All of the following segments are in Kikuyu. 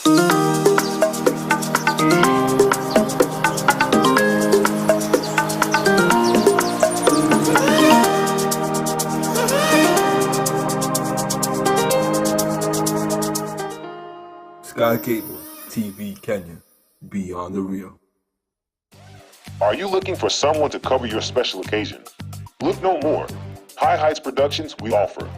Sky Cable TV Kenya, beyond the real. Are you looking for someone to cover your special occasion? Look no more. High Heights Productions, we offer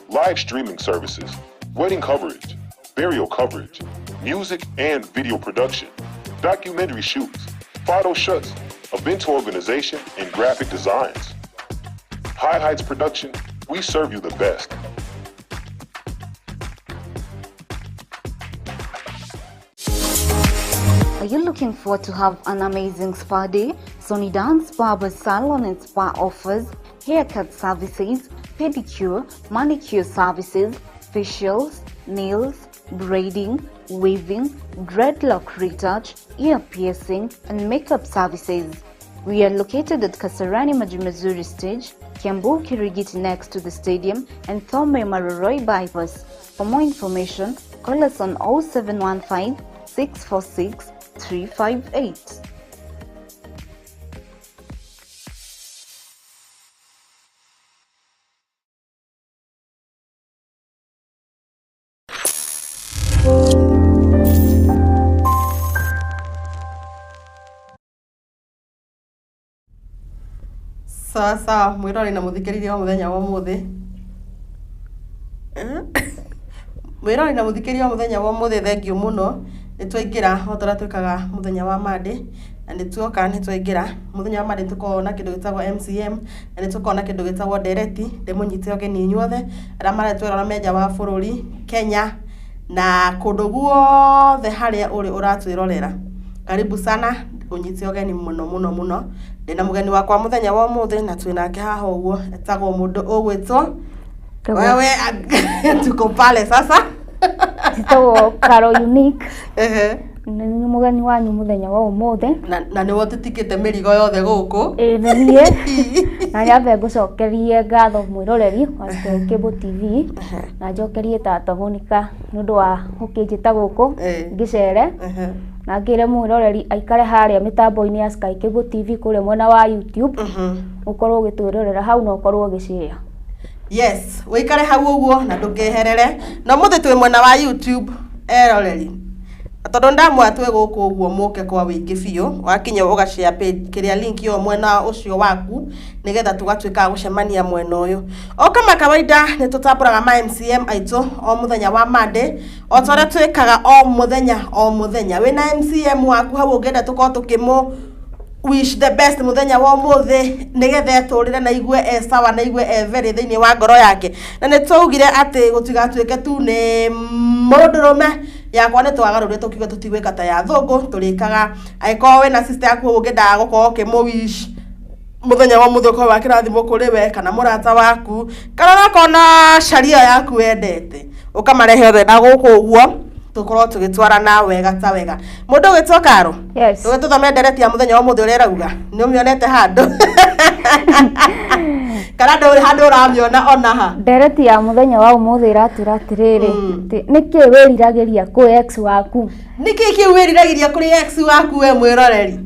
live streaming services, wedding coverage, burial coverage, music and video production, documentary shoots, photo shoots, event organization, and graphic designs. High Heights Production, we serve you the best. Are you looking forward to have an amazing spa day? Sony Dance Barber Salon and Spa offers haircut services, pedicure, manicure services, facials, nails, braiding, weaving, dreadlock retouch, ear piercing, and makeup services. We are located at Kasarani Majimazuri Stage, Kiambu Kirigiti next to the stadium, and Thome Maroroi Bypass. For more information, call us on 0715 646 358. Sawa sawa, mwirori na muthikĩrĩria wa mũthenya wa ũmũthĩ. Mwĩrori na mũthikĩrĩria wa mũthenya wa ũmũthĩ, thengiũ mũno. Nĩ twaingĩra o ta ũrĩa twĩkaga mũthenya wa Monday, na nĩ tuoka nĩ twaingĩra. Mũthenya wa Monday nĩ tũkoragwo na kĩndũ gĩtagwo MCM, na nĩ tũkoragwo na kĩndũ gĩtagwo ndereti. Ndĩmũnyite ũgeni inyuothe arĩa maretwĩrora me nja wa bũrũri, Kenya na kũndũ guothe harĩa ũrĩ ũratwĩrorera. Karibu sana, ũnyite ũgeni mũno mũno mũno. Ndĩna mũgeni wakwa mũthenya wa ũmũthĩ na twĩnake haha ũguo, etagwo mũndũ ũgwĩtwo wewe tuko pale sasa. Njĩtagwo Caro Unique. Ehe. Nĩ mũgeni wanyu mũthenya wa ũmũthĩ. Na nĩwe ũtitikĩte mĩrigo yothe gũkũ. Ĩĩ nĩ niĩ. Na nyambe ngũcokerie ngatho mwĩroreri wa Sky Cable TV na njokerie tata Monica nĩ ũndũ wa gũkĩnjĩta gũkũ ngĩcere. Na ngĩre mwĩroreri aikare harĩa mĩtambo-inĩ ya Sky Cable TV kũrĩa mwena wa YouTube, ũkorwo ũgĩtwĩrorera hau na ũkorwo ũgĩshare. Yes, wĩikare hau ũguo na ndũkeherere. Na ũmũthĩ twĩ mwena wa YouTube eroreri. Na tondũ ndamwĩra twĩ gũkũ ũguo mũke kwa wĩingĩ biũ, wakinya ũga share page kĩrĩa link ĩyo mwena ũcio waku nĩgetha tũgatuĩka a gũcemania mwena ũyũ. O kama kawaida nĩ tũtambũraga ma MCM aitũ o mũthenya wa Monday, o ta ũrĩa twĩkaga o mũthenya o mũthenya. Wĩna MCM waku hau ũngĩenda tũkorwo tũkĩmũ wish the best mũthenya wa ũmũthĩ nĩgetha etũrĩre na igue e sawa na igue e very thĩinĩ wa ngoro yake. Na nĩ twaugire atĩ gũtigatuĩke tu nĩ mũndũrũme yakwa, nĩ twagarũrire tũkiuga tũtigwĩka ta ya thũngũ, tũrĩkaga angĩkorwo wĩna sister yaku ũngĩendaga gũkorwo ũkĩmũ wish mũthenya wa ũmũthĩ ũkorwo wa kĩrathimo kũrĩ we kana mũrata waku kana onakorwo na caria yaku wendete, ũkamarehe othe na gũkũ ũguo tũkorwo tũgĩtwarana wega ta wega. Mũndũ ũgĩtwo Karo. Yes. Tũgĩtũthomere ndereti ya mũthenya wa ũmũthĩ ũrĩa ĩrauga. Nĩ ũmĩonete handũ kana ndũrĩ handũ ũramĩona ona ha? Ndereti ya mũthenya wa ũmũthĩ ĩratwĩra atĩrĩrĩ, atĩ nĩkĩ wĩriragĩria kwĩ ex waku? Nĩkĩ kĩu wĩriragĩria kũrĩ ex waku we mwĩroreri?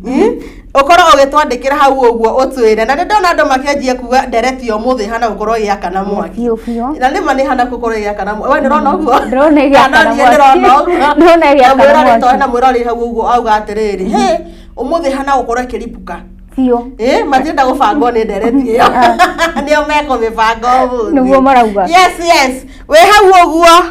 Ũkorwo ũgĩtwandĩkĩra hau ũguo ũtwĩre. Na nĩ ndona andũ makĩanjia kuga ndereti ya ũmũthĩ ĩhana gũkorwo ĩgĩakana mwaki. Biũ biũ. Na nĩma nĩ ĩhana gũkorwo ĩgĩakana mwaki. We nĩũrona ũguo? Ndĩrona ĩgĩakana Kana niĩ ndĩrona mwaki. ũguo? Ndĩrona ĩgĩakana Na mwĩroreri mwaki. tondũ hena mwĩroreri hau ũguo auga atĩrĩrĩ, hĩ, ũmũthĩ ĩhana gũkorwo ĩkĩripũka. Biũ. Matienda gũbangwo nĩ ndereti ĩyo. Nĩo mekũmĩbanga ũmũthĩ. Nĩguo marauga. Yes, yes. Wĩ hau ũguo.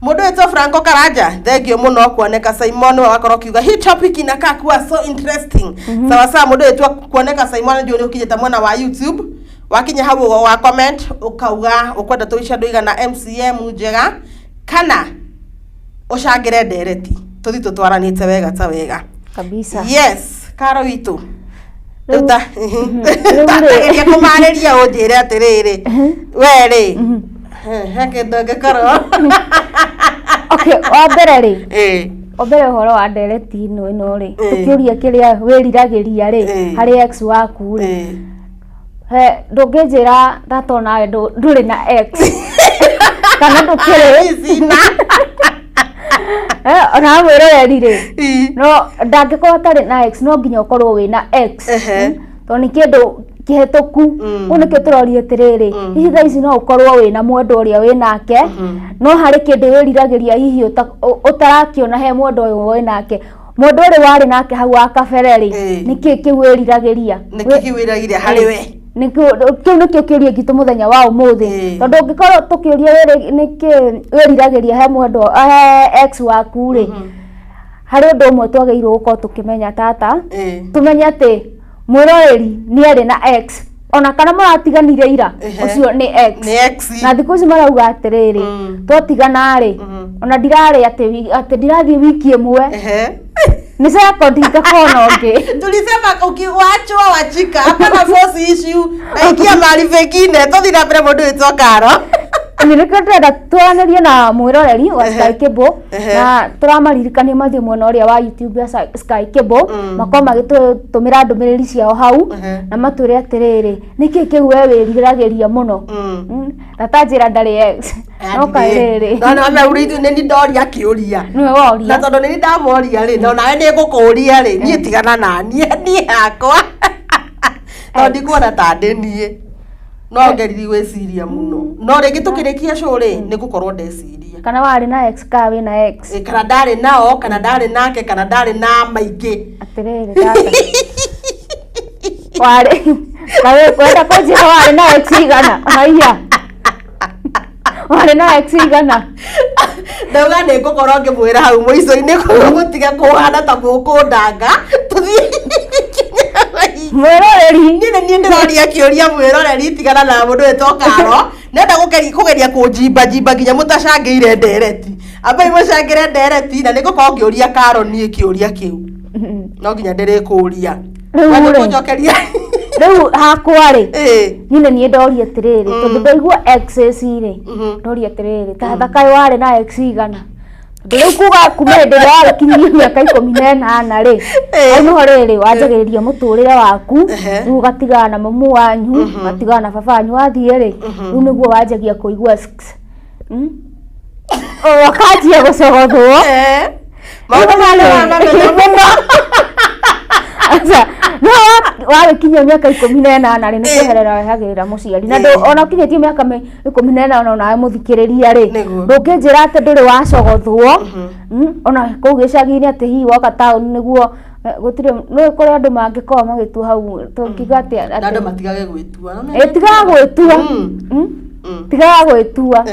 Mũndũ wĩtwo Franco Karanja, thank you mũno kuoneka. Simon we wakorwo ũkiuga hii topic inakaa kuwa so interesting. Sawa sawa, mũndũ wĩtwo kuoneka Simon ndio ũkinyĩte mwena wa YouTube. Wakinya hau ũguo wa comment ũkauga ũkwenda tũice andũ igana MCM njega kana ũcangĩre ndereti tũthi tũtwaranĩte wega ta wega. Kabisa. Yes, Karo witũ. Rĩu- Rĩu ta Rĩu rĩ- tageria kũmarĩria ũnjĩre atĩrĩrĩ, we rĩ, he kĩndũ ũngĩkorwo. Okay, wa mbere rĩ, wa mbere ũhoro wa ndereti ĩno rĩ, tũkĩũria kĩrĩa wĩriragĩria rĩ harĩ ex waku rĩ, he ndũngĩnjĩra tata nawe ndũrĩ na ex kana ndũkĩrĩ. Sina. Ona mwĩroreri rĩ, no ndangĩkorwo atarĩ na ex, no nginya ũkorwo wĩna ex. Tondũ nĩ kĩndũ kĩhetũku. Kũu nĩkĩo tũroria atĩrĩrĩ, hihi thaa ici no ũkorwo wĩna mwendwa ũrĩa wĩnake, no harĩ kĩndũ wĩriragĩria hihi ũtarakĩona he mwendwa ũyũ wĩnake, mwendwa ũrĩa warĩ nake hau wa kabere rĩ, nĩkĩ kĩu wĩriragĩria? Nĩkĩ kĩu wĩriragĩria harĩ we? Kĩu nĩkĩo kĩũria gitũ mũthenya wa ũmũthĩ. Tondũ ũngĩkorwo tũkĩũria nĩkĩ wĩriragĩria he mwendwa, he ex waku rĩ, harĩ ũndũ ũmwe twagĩrĩirwo gũkorwo tũkĩmenya tata, tũmenye atĩ mwĩroreri nĩ arĩ na ex, ona kana mũratiganire ira, ũcio nĩ ex. Nĩ ex. Na thikũ ici marauga atĩrĩrĩ, twatigana rĩ, ona ndirarĩ atĩ atĩ ndirathiĩ wiki ĩmwe, nĩ second ngakorwo na ũngĩ. Tulisema ukiwachwa wachika, hapana force issue, naingia mahali pengine. Tũthiĩ na mbere, mũndũ wĩtwo Karo. Nĩ nĩkĩo ndĩrenda twaranĩrie na mwĩroreri wa Sky Cable, na tũramaririkania mathiĩ mwena ũrĩa wa YouTube ya Sky Cable, makorwo magĩtũtũmĩra ndũmĩrĩri ciao hau, na matwĩre atĩrĩrĩ, nĩkĩ kĩu we wĩriragĩria mũno. Tata njĩra ndarĩ ex, no kaĩrĩrĩ. No no meurithio nĩ ndoria kĩũria. Nĩwe woria. Na tondũ nĩ ndamoria rĩ, no nawe nĩ ngũkũria rĩ, niĩ tigana na niĩ, niĩ hakwa tondũ ndikuona ta ndĩ niĩ no ngeririe gwĩciria mũno, no rĩngĩ tũkĩrĩkia show rĩ, nĩ ngũkorwo ndeciria. Kana warĩ na ex, kana wĩna ex. Ĩ, kana ndarĩ nao, kana ndarĩ nake, kana ndarĩ na maingĩ. Atĩrĩrĩ tata, warĩ kaĩ kwenda kũnjĩra warĩ na ex igana? Haiya, warĩ na ex igana? Ndauga nĩ ngũkorwo ngĩmwĩra hau mũico-inĩ, koguo mũtige kũhana ta mũkũndanga, tũthiĩ. Mwĩroreri. Niĩ nĩ niĩ ndĩroria kĩũria, mwĩroreri, tigana na mũndũ wĩtwo Karo, nenda kũgeria kũnjimba nginya mũtacangĩire ndereti. Ambai mũcangĩre ndereti, na nĩ ngũkorwo ngĩũria Karo niĩ kĩũria kĩu, no nginya ndĩrĩkũria. Rĩu We rĩ. nĩũkũnjokeria. Rĩu hakwa rĩ, niĩ nĩ niĩ ndoria atĩrĩrĩ, tondũ ndaigua exes rĩ, ndoria atĩrĩrĩ, tata kaĩ warĩ na ex igana? Tondũ rĩu kuga kuma hĩndĩ ĩrĩa wagĩkinyirie mĩaka 18 rĩ, hau nĩho rĩrĩ wanjagĩrĩria mũtũrĩre waku. Rĩu ũgatigana na mamu wanyu, ũgatigana na baba wanyu, wathiĩ rĩ, rĩu nĩguo wanjagia kũigua Ũkanjia gũcogothwo. Maũndũ maya nĩwamamenya mũno. Aca, no wagĩkinyia mĩaka 18 rĩ, nĩ kweherera wehagĩrĩra mũciari, na ona ũkinyĩtie mĩaka 18 onawe mũthikĩrĩria rĩ, ndũngĩnjĩra atĩ ndũrĩ wacogothwo, ona kũu gĩcagi-inĩ, atĩ hihi woka taũni nĩguo gũtirĩ nĩ kũrĩ andũ mangĩkorwo magĩtua hau, tũngiuga atĩ Na andũ matigage gwĩtua. Tigaga gwĩtua. Tigaga gwĩtua.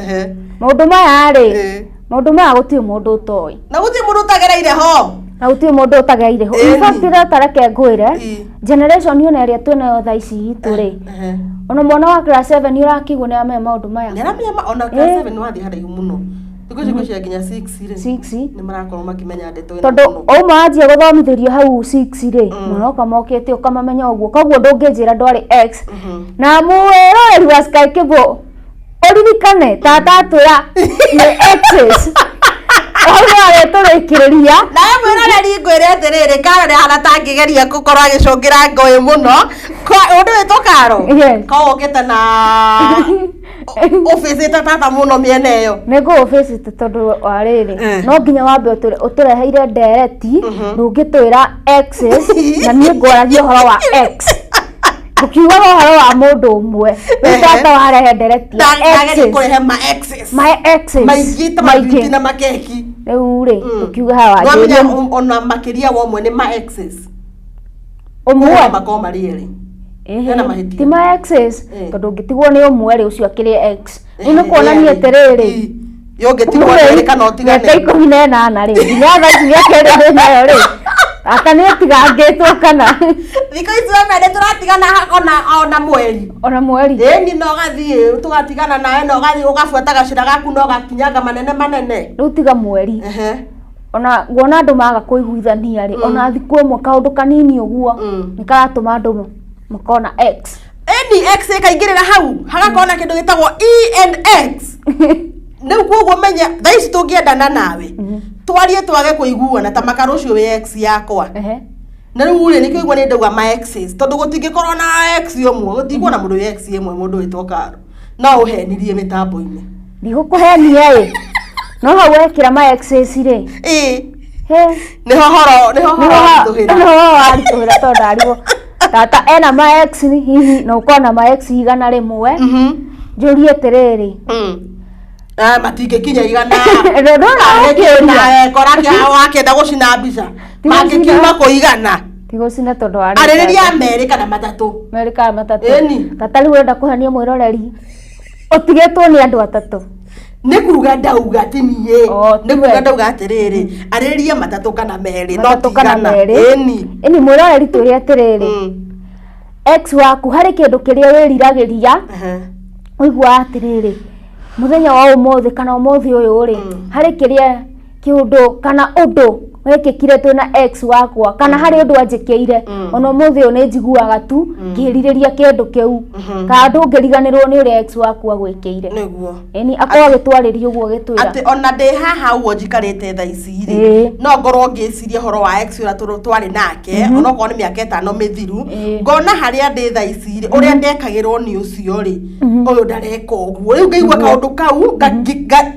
Maũndũ maya rĩ, maũndũ maya gũtirĩ mũndũ ũtoĩ. Na gũtirĩ mũndũ ũtagereire ho. Na gũtirĩ mũndũ ũtagereire ho. In fact, rĩ, tareke ngwĩre, generation ĩno ĩrĩa twĩnayo thaa ici itũ rĩ, ona mwana wa class 7 ũrakĩigua nĩ aramenya maũndũ maya. Nĩ aramenya ona class 7 wathiĩ haraihu mũno, thikũ ici ngwĩciria nginya 6 rĩ, 6. nĩ marakorwo makĩmenya ndeto ĩno Tondũ mũno. auma wanjia gũthomithĩrio hau 6 rĩ, maroka mokĩte ũkamamenya ũguo, koguo ndũngĩnjĩra ndwarĩ ex. Na mwĩroreri wa Sky Cable, ũririkane tata atwĩra nĩ exes, hau no aretũrĩkĩrĩria. Nawe mwĩroreri, ngwĩre atĩrĩrĩ, Karo nĩ ahana ta angĩgeria gũkorwo agĩcũngĩra ngũĩ mũno. Ũndũ wĩtwo Karo. Yes. Korwo ũkĩte na ũbĩcĩte tata mũno mĩena ĩyo. Nĩ ngũũbĩcĩte tondũ wa rĩrĩ, no nginya wambe ũtũreheire ndereti. Ndũngĩtwĩra exes na niĩ ngwaragia ũhoro wa ex, ũkiugaga ũhoro wa mũndũ ũmwe. Rĩu tata warehe ndereti ya Ndageria exes. kũrehe ma exes. My exes. Maingĩ ta maingĩ. mathwiti na makeki. Rĩu rĩ, tũkiuga haha Nwamenya wanjĩrie ona makĩria wa ũmwe nĩ ma exes. Ũmwe. Makorwo marĩ erĩ. Hena mahĩtia. Ti ma exes, tondũ ũngĩtigwo nĩ ũmwe rĩ, ũcio akĩrĩ ex. Rĩu nĩ kuonania atĩrĩrĩ, Yũngĩtigwo nĩ erĩ kana ũtigane. Mĩaka 18 rĩ, nginya thaa ici mĩaka ĩrĩa ndĩ nayo rĩ, ata nĩ ũtigangĩtwo kana? Thikũ ici wena nĩ tũratigana ona mweri. Ona mweri. Ĩni, na ũgathiĩ tũgatigana nawe, na ũgathiĩ ũgabuata gacĩra gaku na ũgakinyanga manene manene. Rĩu tiga mweri, ona nguona andũ maga kũiguithania rĩ, ona thikũ ĩmwe kaũndũ kanini ũguo nĩ karatũma andũ makorwo na ex. Ĩni, ex ĩkaingĩrĩra hau, hagakorwo na kĩndũ gĩtagwo E and X. Rĩu koguo menya thaa ici tũngĩendana nawe, twarie twage kũiguana, ta makara ũcio wĩ ex yakwa. Na rĩu rĩ, nĩkĩo igua nĩ ndauga ma exes, tondũ gũtingĩkorwo na ex ũmwe, gũtingĩkorwo na mũndũ wĩ ex ĩmwe. Mũndũ wĩtwo Karo, no ũhenirie mĩtambo-inĩ. Ndigũkũhenia ĩ. No hau wekĩra ma exes rĩ, he nĩho horo, nĩho horo waritũhĩra. Nĩho waritũhĩra tondũ ndarigwo tata ena ma ex hihi na ũkorwo na ma ex 100. Njũrie atĩrĩrĩ, Ah, matingĩkinya 100. Ndũrona ũkĩũria. Kora wakĩenda gũcina mbica Ti mangĩkiuma gũcina. kũ 100. Ti gũcina tondũ wa Arĩrĩria merĩ kana matatũ. Merĩ kana matatũ. Ĩni. Tata rĩu ũrenda kũhenia mwĩroreri ũtigĩtwo nĩ andũ atatũ. Nĩ kuga ndauga ti niĩ. Oh, Nĩ kuga tiwe. ndauga atĩrĩrĩ, arĩrĩria matatũ kana merĩ, no Matatũ ti kana 100. merĩ. Ĩni. Ĩni mwĩroreri twĩre atĩrĩrĩ, ex waku harĩ kĩndũ kĩrĩa wĩriragĩria, ũiguaga atĩrĩrĩ, mũthenya wa ũmũthĩ kana ũmũthĩ ũyũ rĩ, harĩ kĩrĩa kĩũndũ kana ũndũ wekĩkire twĩna ex wakwa kana harĩ ũndũ anjĩkĩire, ona ũmũthĩ ũyũ nĩ njiguaga tu ngĩrirĩria kĩndũ kĩu, kana ndũngĩriganĩrwo nĩ ũrĩa ex waku agwĩkĩire. Nĩguo. Ĩni akorwo agĩtwarĩria ũguo agĩtwĩra Atĩ ona ndĩ haha ũguo njikarĩte thaa ici rĩ, no ngorwo ngĩciria ũhoro wa ex ũrĩa twarĩ nake, onokorwo nĩ mĩaka 5 mĩthiru, ngona harĩa ndĩ thaa ici rĩ, ũrĩa ndekagĩrwo nĩ ũcio rĩ, ũyũ ndareka ũguo. Rĩu ngaigua kaũndũ kau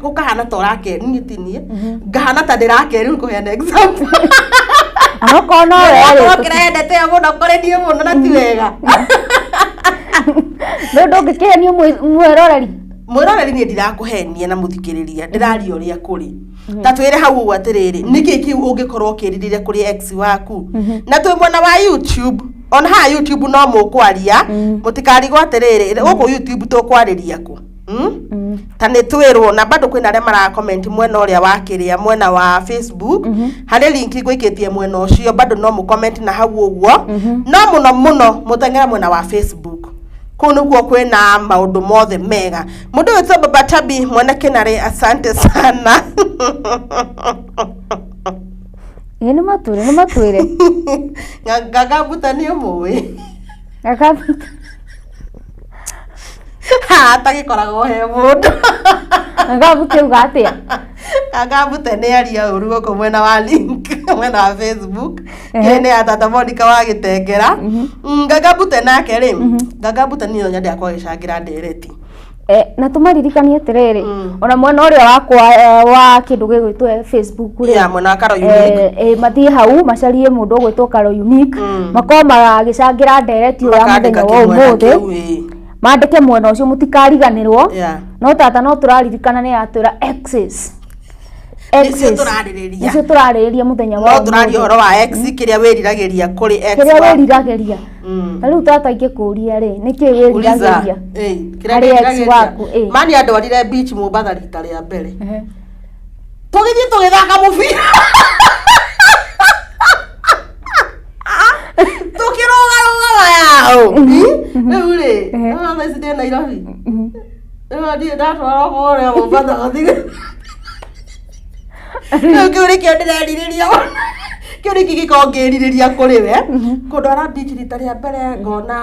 gũkahana ta ũrake, niĩ ti niĩ, ngahana ta ndĩrake. Rĩu ngũheana example. Onokorwo no we Akorwo rĩ, kĩrendete mũno kũrĩ niĩ mũno na ti wega. Nĩ ũndũ ũngĩkĩhenio mwĩroreri. Mwĩroreri, niĩ ndirakũhenia na mũthikĩrĩria, ndĩraria ũrĩa kũrĩ. Ta twĩre hau ũguo atĩrĩrĩ, nĩkĩ kĩu ũngĩkorwo ũkĩririre kũrĩ ex waku? Na twĩ mwena wa YouTube, ona haha YouTube no mũkwaria, mũtikarigwo atĩrĩrĩ, gũkũ YouTube tũkwarĩria kũ? Ta nĩ twĩrwo na bado kwĩna arĩa mara comment mwena ũrĩa wa kĩrĩa, mwena wa Facebook, harĩ link ngũikĩtie mwena ũcio, bado no mũ comment na hau ũguo, no mũno mũno mũteng'ere mwena wa Facebook, kũu nĩkuo kwĩna maũndũ mothe mega. Mũndũ wĩtwo Baba Tabi mwene kĩnarĩ, asante sana. Ĩĩ, nĩ matwĩre, nĩ matwĩre. Nganga nĩ ũmũĩ? Gakabuta. Atagĩkoragwo he mũndũ. Gakabuta uga atĩa? Nganga nĩ aria ũru gũkũ mwena wa link, mwena wa Facebook. Kĩrĩ nĩ ya tata Monica wa Gĩtengera. Nganga Mbute nake rĩ, Nganga Mbute niĩ no nyende akorwo agĩcangĩra ndereti. Na tũmaririkanie atĩrĩrĩ, ona mwena ũrĩa wakwa wa kĩndũ gĩgwĩtwo Facebook rĩ, Ya mwena wa Karo Unique. Mathiĩ hau macarie mũndũ ũgwĩtwo Karo Unique, makorwo magĩcangĩra ndereti ĩyo ya Makandĩka mũthenya wa kĩmwena ũmũthĩ. kĩu, ĩĩ. Mandĩke mwena ũcio, mũtikariganĩrwo. No tata no tũraririkana nĩ atwĩra exes. Nĩcio Exes. tũrarĩrĩria. Nĩcio tũrarĩrĩria mũthenya wa No tũraria ũmũthĩ. ũhoro wa ex, kĩrĩa wĩriragĩria kũrĩ ex Kĩrĩa waku. wĩriragĩria. Ta rĩu tata ingĩkũria rĩ, nĩkĩ wĩriragĩria Kĩrĩa harĩ ex ndĩriragĩria. waku? Ĩĩ. Mani andwarire beach Mombatha rita rĩa mbere, tũgĩthiĩ tũgĩthaka mũbira, tũkĩrũgarũga mayaũ. Rĩu rĩ, no thaa ici ndĩ Nairobi, rĩu ndirĩ ndatwarwo kũrĩa Mombatha gũthiĩ. Rĩu kĩu nĩkĩo ndĩrerirĩria mũno. Kĩu nĩkĩo gĩkoragwo ngĩrirĩria kũrĩ we, kũndwara beach rita rĩa mbere, ngona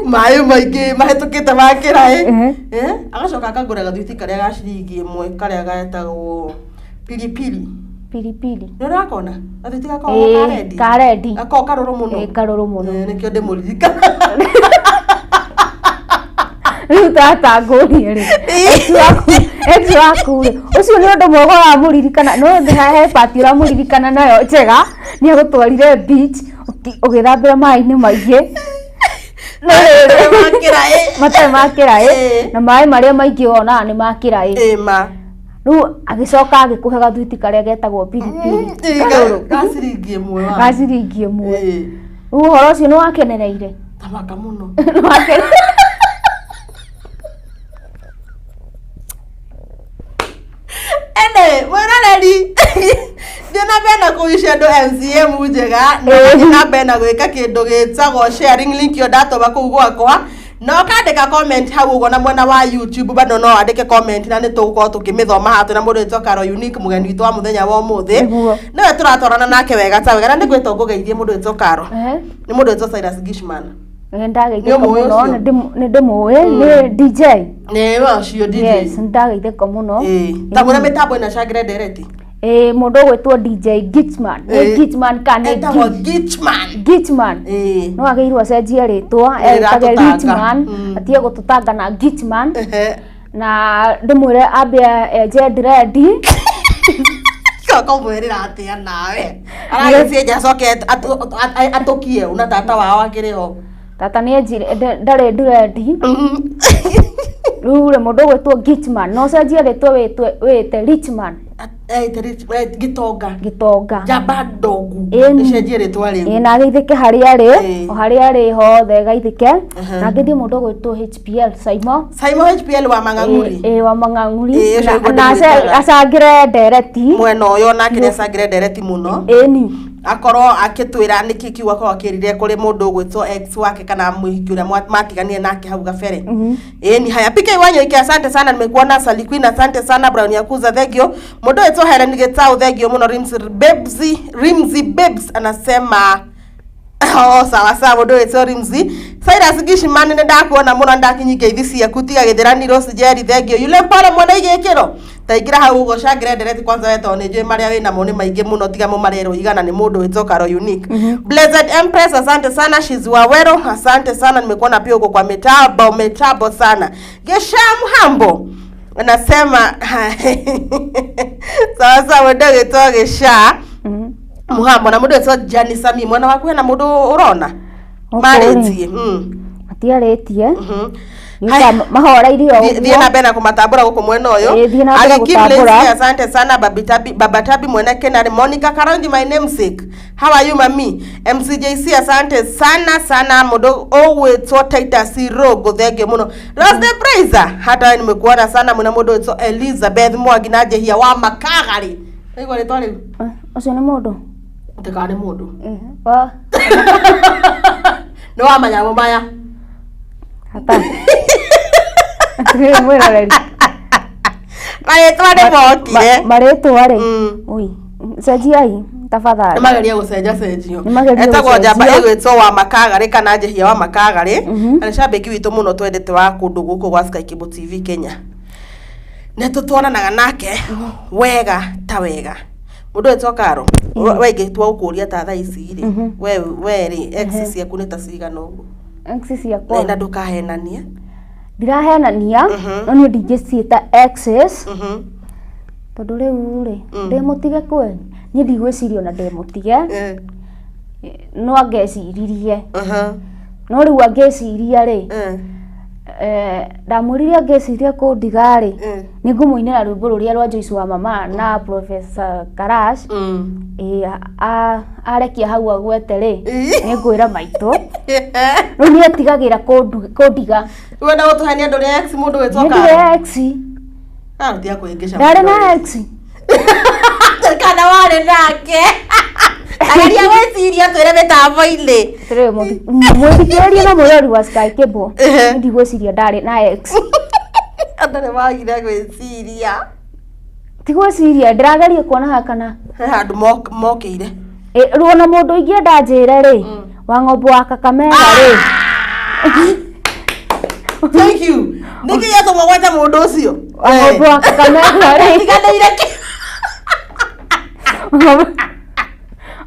maĩ maingĩ mahĩtũkĩte ma kĩraĩ. Agacoka akangũra gathwiti karĩa ga ciringi 1, karĩa getagwo pilipili. Pilipili. Nĩ ũrakona gathwiti gakoragwo Ĩĩ, ka rendi. Ka rendi. Gakoragwo karũrũ mũno. Ĩĩ, karũrũ mũno. Nĩkĩo ndĩmũririkana. Rĩu tata ngũrie rĩ, ex waku rĩ, ũcio nĩ ũndũ mwega ũramũririkana? No he part ũramũririkana nayo njega, nĩ agũtwarire beach, ũgĩthambĩra maĩ-inĩ maingĩ. No rĩrĩ, Ma kĩraĩ. Matarĩ ma kĩraĩ. Ĩĩ. Na maĩ marĩa maingĩ wonaga nĩ ma kĩraĩ. Ĩma. Rĩu agĩcoka agĩkũhe gathwiti karĩa getagwo pilipili karũrũ. Ga ciringi 1 wa. Ga ciringi 1. Ĩĩ. Rĩu ũhoro ũcio nĩ wakenereire? Tamaka mũno. Nĩ wakenereire. Ene mwĩroreri, thiĩ na mbere na kũicia andũ MCM njega, na thiĩ na mbere na gwĩka kĩndũ gĩtagwo sharing link ĩyo ndatũma kũu gwakwa, na ũkandĩka comment hau ũguo. Na mwena wa YouTube bado no wandĩke comment, na nĩ tũgũkorwo tũkĩmĩthoma haha. Twĩna mũndũ wĩtwo Karo Unique, mũgeni witũ wa mũthenya wa ũmũthĩ. Nĩwe tũratwarana nake wega ta wega, na nĩ ngwĩtwo ngũgeithie mũndũ wĩtwo Karo. Nĩ mũndũ wĩtwo Cyrus Gishman. Nĩ ndageithĩka Nĩ ũmũĩ mũno. ũcio? Nĩ ndĩmũĩ, nĩ DJ. Nĩ we ũcio DJ. Yes, nĩ ndageithĩka mũno. Ĩĩ. Ta mwĩra mĩtambo ĩno cangĩre ndereti. Ĩĩ, mũndũ ũgwĩtwo DJ Gitman, nĩ Gitman kana nĩ Etagwo Gitchman. Gitman. Ĩĩ. No agĩrĩirwo acenjie rĩtwa, Nĩ etage ĩratũtanga. Gitman, atige gũtũtanga na Gitman. Na ndĩmwĩre ambe enje dread. Coka ũmwĩrĩra atĩa nawe aragĩcienja acoke atũkie una tata wao akĩrĩ ho. Tata nĩ enjire ndarĩ dread. Rĩu rĩ, mũndũ ũgwĩtwo Gitman, no ũcenjie rĩtwa wĩte Richman. Gĩtonga. Gĩtonga. Njamba ndongu. Ĩni. Ĩcenjie rĩtwa rĩu. Ĩ, na ageithĩke harĩa arĩ, o harĩa arĩ hothe gaithĩke. Mhm. Na ngĩthiĩ mũndũ ũgwĩtwo HPL Saimo. Simon HPL wa Mang'ang'uri. Ĩ, wa Mang'ang'uri. Ĩ, ũcio Na- nĩguo na ndĩmwĩtaga. acangĩre ndereti. Mwena ũyũ nake nĩ acangĩre ndereti mũno. Ĩni. Akorwo akĩtwĩra nĩkĩ kiu akorwo akĩrire kũrĩ mũndũ ũgwĩtwo ex wake kana mũhiki ũrĩa matiganire nake hau gabere. Ĩni, haya, PK Wanyoike, asante sana, nimekuona. Sally Queen, asante sana. Brown Yakuza, thank you. Mũndũ wĩtwo Helen Gitau, thank you mũno. Rims Babes, Rimsy Babes anasema, oh, sawa sawa. Mũndũ wĩtwo Rimsy Cyrus Gishman, nĩ ndakuona mũno, ndakinyia ngeithi ciaku. Tiga gĩthĩrani. Rose Jerry, thank you. Yule mpole mwena igĩkĩro ta ingĩra hau ũguo, cangĩre ndereti kwanza we, tondũ nĩ njũĩ marĩa wĩnamo nĩ maingĩ mũno, tiga mo marerwo igana nĩ mũndũ wĩtwo Caro Unique. Blessed Empress, asante sana. Shiz Wawero, asante sana, nimekuona pia huko kwa mitambo mitambo sana. Gesha Mhambo anasema sawa sawa. Mũndũ wĩtwo Gesha Muhambo na mũndũ wĩtwo Jani Sami, mwena waku hena mũndũ ũrona Gũkũ rĩ, marĩtie? Matiarĩtie. Haya. Nĩta mahoreirie o Thiĩ ũguo. na mbere na kũmatambũra gũkũ mwena ũyũ. Ĩ, thiĩ na mbere Agiki gũtambũra. Blessy, asante sana. Babi Tabi, Baba Tabi mwene Kenari, Monica Karondi, my namesake, how are you, mami? MCJC, asante sana sana. Mũndũ ũgwĩtwo Titus Rogo, thank you mũno. Rose the Praiser, hata wewe nimekuona sana mũno. Mũndũ ũgwĩtwo Elizabeth Mwangi na Njehia wa Makagari, Waigua rĩtwa rĩu? Eh, ũcio nĩ mũndũ. Ndĩkaa nĩ mũndũ. Eh, wa Nĩ wa manyamũ maya. Hata atĩrĩrĩ mwĩroreri. Marĩtwa nĩ mokire. Marĩtwa rĩ, ui, cenjiai tafadhali. Nĩmageria gũcenja cenjio. Nĩmageria Etagwo njamba gũcenjia. ĩgwĩtwo wa Makagarĩ kana Njehia wa Makagarĩ, na nĩ cambĩki witũ mũno twendete wa kũndũ gũkũ gwa Sky Cable TV Kenya. Nĩ tũtwaranaga nake wega ta wega. Mũndũ wĩtwo Karo, we ingĩtua gũkũria ta thaa ici rĩ, we rĩ, ex ciaku nĩ ta cigana ũguo? Ex ciakwa? Na ndũkahenanie. Ndirahenania, no niĩ ndingĩciĩta exes, tondũ rĩu rĩ, ndĩ mũtige kweli? Niĩ ndigwĩciria ona ndĩ mũtige. No angeciririe, no rĩu angĩciria rĩ, ndamwĩrire angĩciria kũndiga rĩ, nĩ ngũmũinĩra rwĩmbo rũrĩa rwa Joyce wa Mama na Professor Karash. Ĩ, arekia hau agwete rĩ, nĩ ngwĩra maitũ. Rĩu nĩ etigagĩra kũndiga. Wenda gũtũhenia ndũrĩ ex, mũndũ wĩtwo Nĩ Karo? ndirĩ ex. Karo, tiga kwĩhĩngĩca. Ndarĩ na ex. Kana warĩ nake? Ageria gwĩciria, twĩre mĩtambo-inĩ. Atĩrĩrĩ, mũthikĩrĩria na mwĩrori wa Sky Cable, nĩ ndigwĩciria ndarĩ na ex. Andũ nĩ magire gwĩciria. Ti gwĩciria, ndĩrageria kuona haha kana He handũ mokĩire. Ĩ, rĩu ona mũndũ ingĩenda njĩre rĩ, wa ng'ombe wa Kakamega rĩ. Thank you. Nĩkĩ gĩatũma gwete mũndũ ũcio? Wa ng'ombe wa Kakamega rĩ. Tiganĩire kĩ?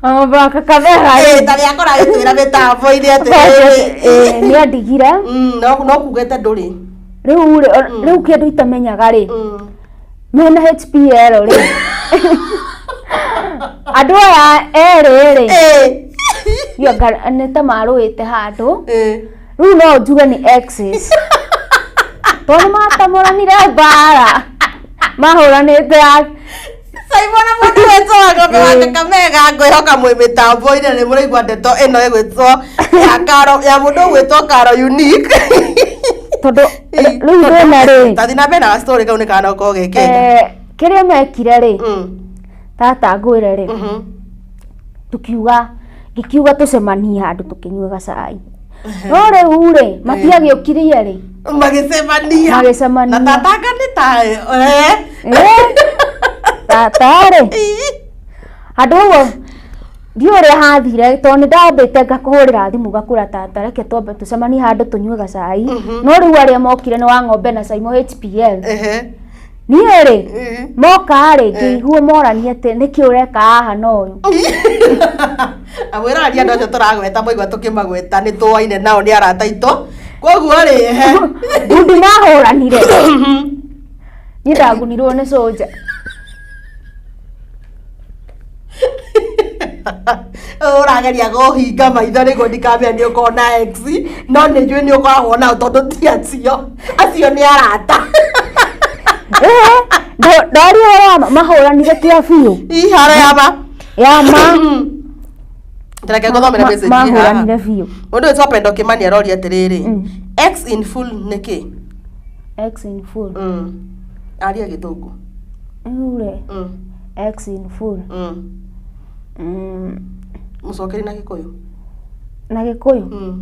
Wa ng'ombe wa Kakamega rĩ. Ĩ, ta rĩa akora agĩtwĩra mĩtambo-inĩ Ĩ, atĩrĩrĩ. nĩ andigire. No kugĩte ndũrĩ. Rĩu rĩ, rĩu kĩndũ itamenyaga rĩ, mena HPL rĩ, andũ aya erĩ rĩ, niĩ anga nĩ ta marũĩte handũ. Rĩu no njuge nĩ exes, tondũ matamũranire mbara mahũranĩte ya Simon na mũndũ wetwo wa ng'ombe wa Kakamega, ngwĩhoka mwĩ mĩtambo-inĩ nĩ mũraigua ndeto ĩno ĩgwĩtwo ya Karo, ya mũndũ ũgwĩtwo Karo Unique. Tondũ rĩu thĩna rĩ, Tathi na mbere na story kau nĩ kana ũkorwo gekega. Kĩrĩa mekire rĩ, tata ngwĩre rĩ, tukiuga, ngĩkiuga tũcemanie handũ tũkĩnyue gacai, no rĩu rĩ, matiagĩũkirie rĩ. Magĩcemania. Magĩcemania. Na tatanga nĩ ta eh. Eh, tata rĩ, handũ ũguo ndiũ ũrĩa hathire, tondũ nĩ ndambĩte ngakũhũrĩra thimũ ngakũra, "Tata, reke twambe tũcemanie handũ tũnyue gacai." No rĩu arĩa mokire nĩ wa ng'ombe na Saimo HPL. Niĩ rĩ, moka rĩ, ngĩigua morania atĩ nĩkĩ ũreka haha na ũyũ. Amwĩroreri, andũ acio tũragweta, mwaigua tũkĩmagweta, nĩ tũaine nao, nĩ arata aitũ, koguo rĩ, ehe. Ngundi mahũranire. Niĩ ndagunirwo nĩ soja. Ũrageria kũhinga maitho nĩguo ndikamenya nĩ ũkoragwo na ex, no nĩ njũĩ nĩ ũkoragwo nao tondũ ti acio, acio nĩ arata. Ndaria ũhoro wa mahũranire kĩa biũ. Iharo ya ma. Ya ma. Reke ngũthomere message haha. Mahũranire biũ. Mũndũ wĩtwo Pendo Kimani aroria atĩrĩrĩ, ex in full nĩ kĩ? Ex in full. Aria gĩthũngũ. Rĩu rĩ, ex in full. Mũcokeri na Gĩkũyũ. Na Gĩkũyũ.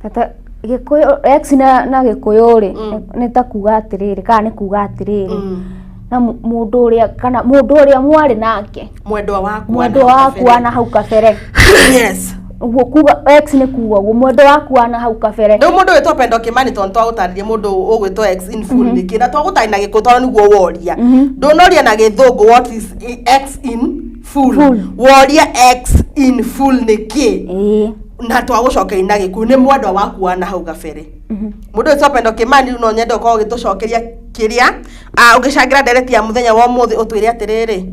Tata Gĩkũyũ ex na Gĩkũyũ rĩ, nĩ ta kuga atĩrĩrĩ kana nĩ kuga atĩrĩrĩ. Na mũndũ ũrĩa kana mũndũ ũrĩa mwarĩ nake. Mwendwa waku. Mwendwa waku wa na hau kabere. Yes. Ũguo kuga ex nĩ kuga ũguo mwendwa waku wa na hau kabere. Rĩu mũndũ wĩtwo Pendo Kimani tondũ twagũtarĩria mũndũ ũgwĩtwo ex in full nĩkĩ, na twagũtarĩria na Gĩkũyũ tondũ nĩguo woria. Ndũnoria na Gĩthũngũ what is ex in full. Woria ex in full nĩkĩ? Na twagũcokeria na Gĩkũyũ nĩ mwendwa waku wa na hau kabere. Mũndũ wĩtwo Pendo Kimani rĩu no nyende ũkorwo ũgĩtũcokeria kĩrĩa ũgĩcangĩra ndereti ya mũthenya wa ũmũthĩ ũtwĩre atĩrĩrĩ,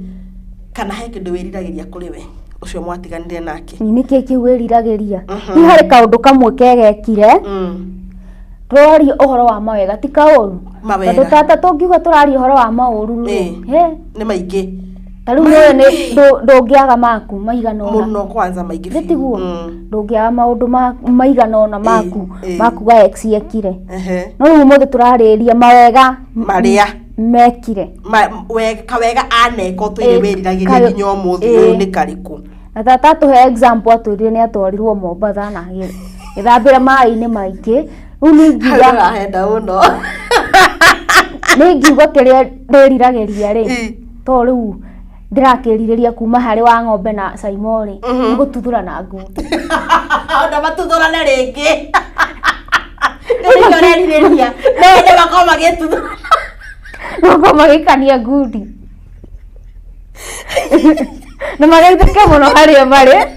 kana he kĩndũ wĩriragĩria kũrĩ we ũcio mwatiganire nake. Nĩ kĩĩ kĩu wĩriragĩria? Nĩ harĩ kaũndũ kamwe kegekire. Tũraria ũhoro wa mawega ti kaũru. Mawega. Tondũ tata tũngiuga tũraria ũhoro wa maũru rĩ. Nĩ maingĩ. Ta rĩu nĩũĩ nĩ ndũngĩaga maku maigana ũna. Mũno kwanza maingĩ biũ. Nĩ tiguo? Ndũngĩaga maũndũ maigana ũna maku makuga ex ekire. No rĩu ũmũthĩ tũrarĩrĩria mawega marĩa mekire. Kawega aneka ũtũire wĩriragĩria nginya ũmũthĩ ũyũ nĩ karĩkũ? Na tata atũhe example atwĩrire nĩ atwarirwo Mombatha na agĩthambĩra maĩ-inĩ maingĩ. Rĩu niĩ ingiuga Ũrahenda mũno. Niĩ ingiuga kĩrĩa ndĩriragĩria rĩ, to rĩu ndĩrakĩrirĩria kuma harĩ wa ng'ombe na Saimo rĩ, nĩ gũtuthũra na ngundi. Ona matuthũrane rĩngĩ. Nĩkĩo ũrerirĩria. No wende makorwo magĩtuthũra. Makorwo magĩikania ngundi. Na mageithĩke mũno harĩa marĩ.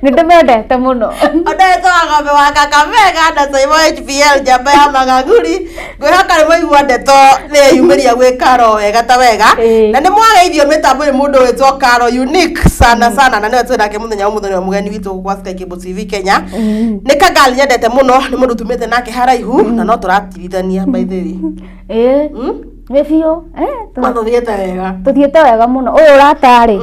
Nĩ ndĩmendete mũno. Ũndũ wĩtwo wa ng'ombe wa Kakamega na Saimo HPL njamba ya magaguri. Ngwĩhoka nĩ mwaigua ndeto nĩ yeyumĩria gwĩ Karo wega ta wega. Na nĩ mwageithio mĩtambo nĩ mũndũ wĩtwo Karo unique sana sana, na nĩwe twĩ nake mũthenya wa ũmũthĩ, nĩwe mũgeni witũ gwa Sky Cable TV Kenya. Nĩ kagali nyendete mũno, nĩ mũndũ tumĩte nake haraihu na no tũratirithania by the way. Nĩ biũ. Tũthiĩte wega. Tũthiĩte wega mũno. Ũyũ ũratarĩ.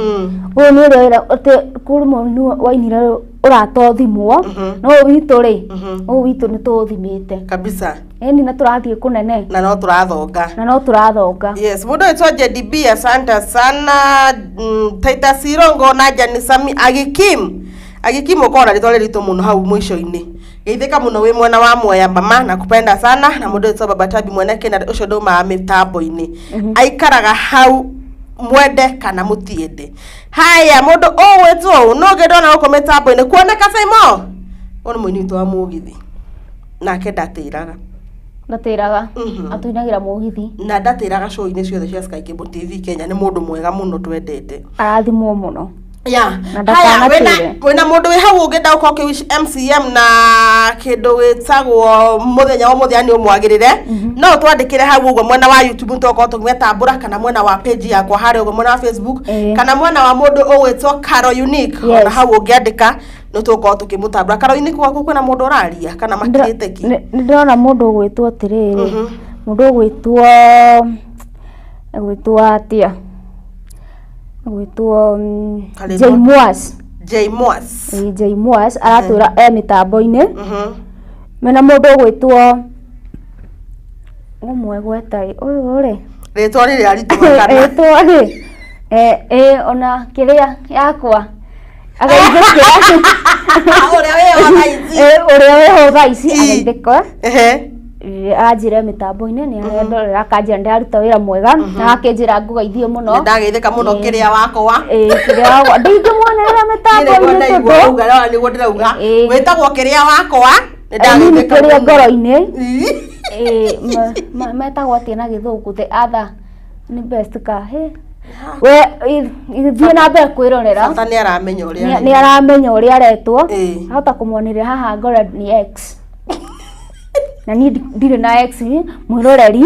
Ũyũ nĩ ũrĩa atĩ kũrĩ mũini wainire ũrata ũthimwo. No ũyũ witũ rĩ, ũyũ witũ nĩ tũũthimĩte. Kabisa. Ĩni na tũrathiĩ kũnene. Na no tũrathonga. Na no tũrathonga. Yes, mũndũ wĩtwo JDB asante sana. Titus Irongo na Jani Sami Agikim. Agikim ũkorwo na rĩtwa rĩritũ mũno hau mũico-inĩ. Geithĩka mũno wĩ mwena wa Mwea mama na kupenda sana. Na mũndũ wĩtwo Baba Tabi Mweneke na ũcio ndaumaga mĩtambo-inĩ. Aikaraga hau mwende kana mũtiende. Haya, mũndũ ũgwĩtwo ũũ nũ ũngĩ ndona gũkũ mĩtambo-inĩ kuoneka Saimo. Ũyũ nĩ mũini witũ wa mũgithi. Nake ndatĩraga. Ndatĩraga. Atũinagĩra mũgithi. Na ndatĩraga show-inĩ ciothe cia Sky Cable TV Kenya, nĩ mũndũ mwega mũno twendete. Arathimwo mũno. Na Haya, ndakanatĩre. wĩna mũndũ wĩ hau ũngĩenda gũkorwo ũkĩ-wish MCM na kĩndũ gĩtagwo mũthenya wa ũmũthĩ nĩ ũmwagĩrĩre, no ũtwandĩkĩre hau ũguo mwena wa YouTube tũgũkorwo tũkĩmetambũra, kana mwena wa page yakwa harĩa ũguo mwena wa Facebook, kana mwena wa mũndũ ũgwĩtwo Karo Unique. Ona hau ũngĩandĩka nĩ tũgũkorwo tũkĩmũtambũra. Karo Unique, gwaku kwĩna mũndũ ũraria kana makirĩte ki? Nĩ ndĩrona mũndũ ũgwĩtwo atĩrĩrĩ, mũndũ ũgwĩtwo atĩa, ũgwĩtwo J Mwas. J Mwas. J Mwas aratwĩra e mĩtambo-inĩ. Mena mũndũ ũgwĩtwo ũmwe gweta ũyũ rĩ, Rĩtwa rĩrĩa ritũ kana rĩtwa rĩ, ona kĩrĩa yakwa ageithĩke. Ũrĩa wĩho thaa ici. Ũrĩa wĩho thaa ici ageithĩke. Anjĩre mĩtambo-inĩ nĩ arendorera, akanjĩra ndĩraruta wĩra mwega, na akĩnjĩra ngũgeithie mũno. Nĩ ndageithĩka mũno kĩrĩa wakwa. Kĩrĩa wakwa ndingĩmuonerera mĩtambo-inĩ tondũ nĩguo ndĩrauga wĩtagwo kĩrĩa wakwa, nĩ ndageithĩka kĩrĩa ngoro-inĩ. Metagwo atĩa na Gĩthũngũ, the other nĩ best ka we thiĩ na mbere kwĩrorera. Bata nĩ aramenya ũrĩa nĩ aramenya ũrĩa aretwo. Ahota kũmuoneria haha ngora ni ex. Na niĩ ndirĩ na ex mwĩroreri.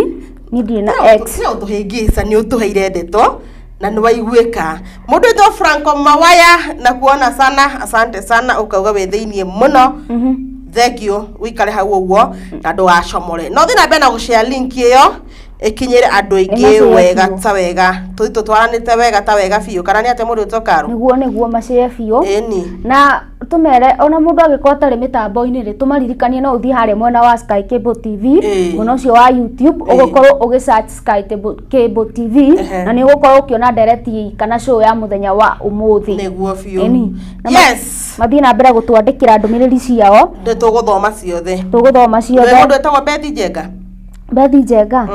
Niĩ ndirĩ na ex. Tiga ũtũhĩngĩca, nĩ ũtũheire ndeto na nĩ waiguĩka. Mũndũ wĩtwo Franco Mawaya, na kuona sana, asante sana, ũkauga wĩ thĩiniĩ mũno. Thank you, wĩikare hau ũguo na ndũgacomore. No thiĩ na mbere na gũshare link ĩyo ĩkinyĩre andũ aingĩ Ĩmacĩe wega biũ. ta wega. Tũthiĩ tũtwaranĩte wega ta wega biũ, kana nĩ atĩa mũndũ wĩtwo Karo? Nĩguo macĩe biũ. Ĩni. Na tũmere ona mũndũ angĩkorwo atarĩ mĩtambo-inĩ rĩ, tũmaririkanie no ũthiĩ harĩa mwena wa Sky Cable TV, mwena ũcio wa YouTube, ũgũkorwo ũgĩ search Sky Cable TV, na nĩ ũgũkorwo ũkĩona ndereti kana show ya mũthenya wa ũmũthĩ. Nĩguo biũ. Ĩni. Na Yes. mathiĩ na mbere gũtwandĩkĩra ndũmĩrĩri ciao. Nĩ tũgũthoma ciothe. Tũgũthoma Nĩ ciothe. mũndũ wĩtagwo Bethi Njenga. Bethi Njenga.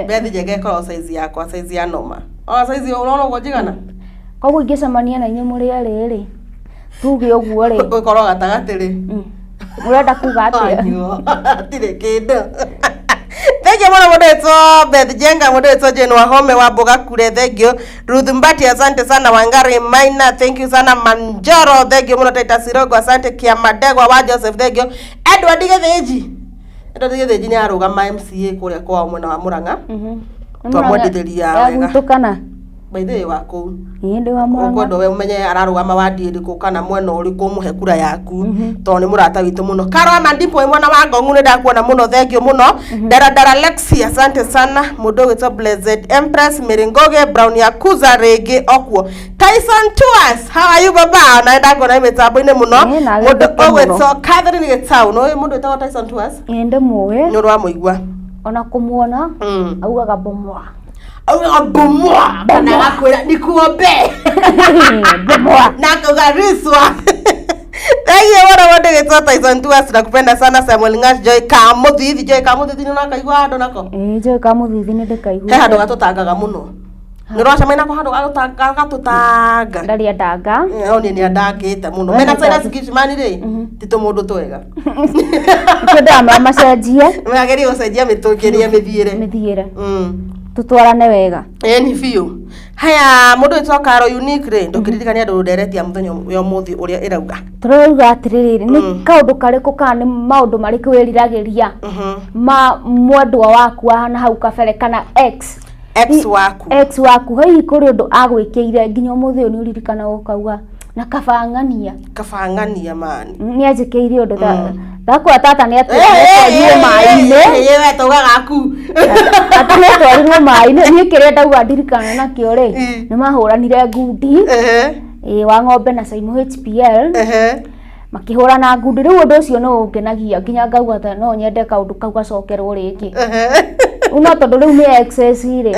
Bethi Njenga ĩkoragwo size yakwa, size ya noma. Ona size ũrona ũguo njigana? Koguo ingĩcemania na inyuĩ mũrĩ erĩ rĩ, tuge ũguo rĩ. Ũkorwo gatagatĩ rĩ. Ũrenda kuga atĩa? Anyuo. Hatirĩ kĩndũ. Thank you mũno mũndũ wĩtwo Beth Jenga, mũndũ wĩtwo Jane Wahome wa Mboga Kure, thank you. Ruth Mbati, asante sana. Wangari Maina, thank you sana. Manjoro, thank you mũno. Titus Sirogo, asante. Kiamadegwa wa Joseph, thank you. Edward Gĩthĩnji, Edward Gĩthĩnji nĩ arũgama MCA kũrĩa kwao mwena wa Murang'a. Twamwendithĩria Ya wega. gwitũ kana? By the way, wa kũu. Ĩĩ ndĩ wa Murang'a. Ũkwenda we ũmenye ararũgama wadi ĩrĩkũ kana mwena ũrĩkũ, ũmũhe kura yaku, tondũ nĩ mũrata witũ mũno. Karo Mandimbo wĩ mwena wa Ngong'u, nĩ ndakuona mũno, thank you mũno. Dara Dara Lexi, asante sana. Mũndũ ũgwĩtwo Blessed Empress Mary Ngoge Brown Yakuza rĩngĩ okuo. Tyson Tours, how are you baba? Na ndakuona mĩtambo-inĩ mũno. Ĩĩ, na Mũndũ gĩtheke mũno. ũgwĩtwo Catherine Gĩtau, nĩ ũĩ mũndũ wĩtagwo Tyson Tours? Ĩĩ ndĩmũĩ. Nĩ ũrĩ wamũigua? Ona kũmuona augaga bomoa. Augaga bomoa kana agakwĩra nikuombe. Bomoa. Na akauga riswa. Thank you mũno mũndũ gĩtwo Tyson Tours, nakupenda sana. Samuel Ngash, Joy Kamũthithi, Joy Kamũthithi nĩ ũrakaigua handũ nako? Ĩĩ Joy Kamũthithi nĩ ndĩkaigua. He handũ gatũtangaga mũno. Nĩ ũracemania nako handũ gatũtanga? Ndarĩ andanga. No niĩ nĩ andangĩte mũno. We Mena nĩ Silas andangĩte. Gishman rĩ, ti tũmũndũ twega. Nĩkĩo ndĩramera macenjie. Magerie gũcenjia mĩtũngĩrie mĩthiĩre. Mĩthiĩre. Tũtwarane wega. Ĩni biũ. Haya, mũndũ wĩtwo Karo Unique rĩ, ndũkĩririkania andũ ndereti ya mũthenya wa ũmũthĩ ũrĩa ĩrauga. Tũrauga atĩrĩrĩ, nĩ kaũndũ karĩkũ kana nĩ maũndũ marĩkũ wĩriragĩria ma mwendwa waku wa na hau kabere kana ex? Ex waku. Ex waku, hihi kũrĩ ũndũ agwĩkĩire nginya ũmũthĩ ũyũ nĩ ũririkanaga ũkauga na kabang'ania. Kabang'ania mani. Nĩ anjĩkĩire ũndũ ndakwa tata nĩ atwarirwo maĩ-inĩ. We taugaga aku. Tata nĩ atwarirwo maĩ-inĩ, niĩ kĩrĩa ndauga ndirikana nakĩo rĩ, nĩ mahũranire ngundi. Ĩĩ wa ng'ombe na Saimo HPL. Makĩhũrana ngundi, rĩu ũndũ ũcio nĩ ũngenagia nginya ngauga ta no nyende kaũndũ kau gacokerwo rĩngĩ. Rĩu no tondũ rĩu nĩ excess rĩ,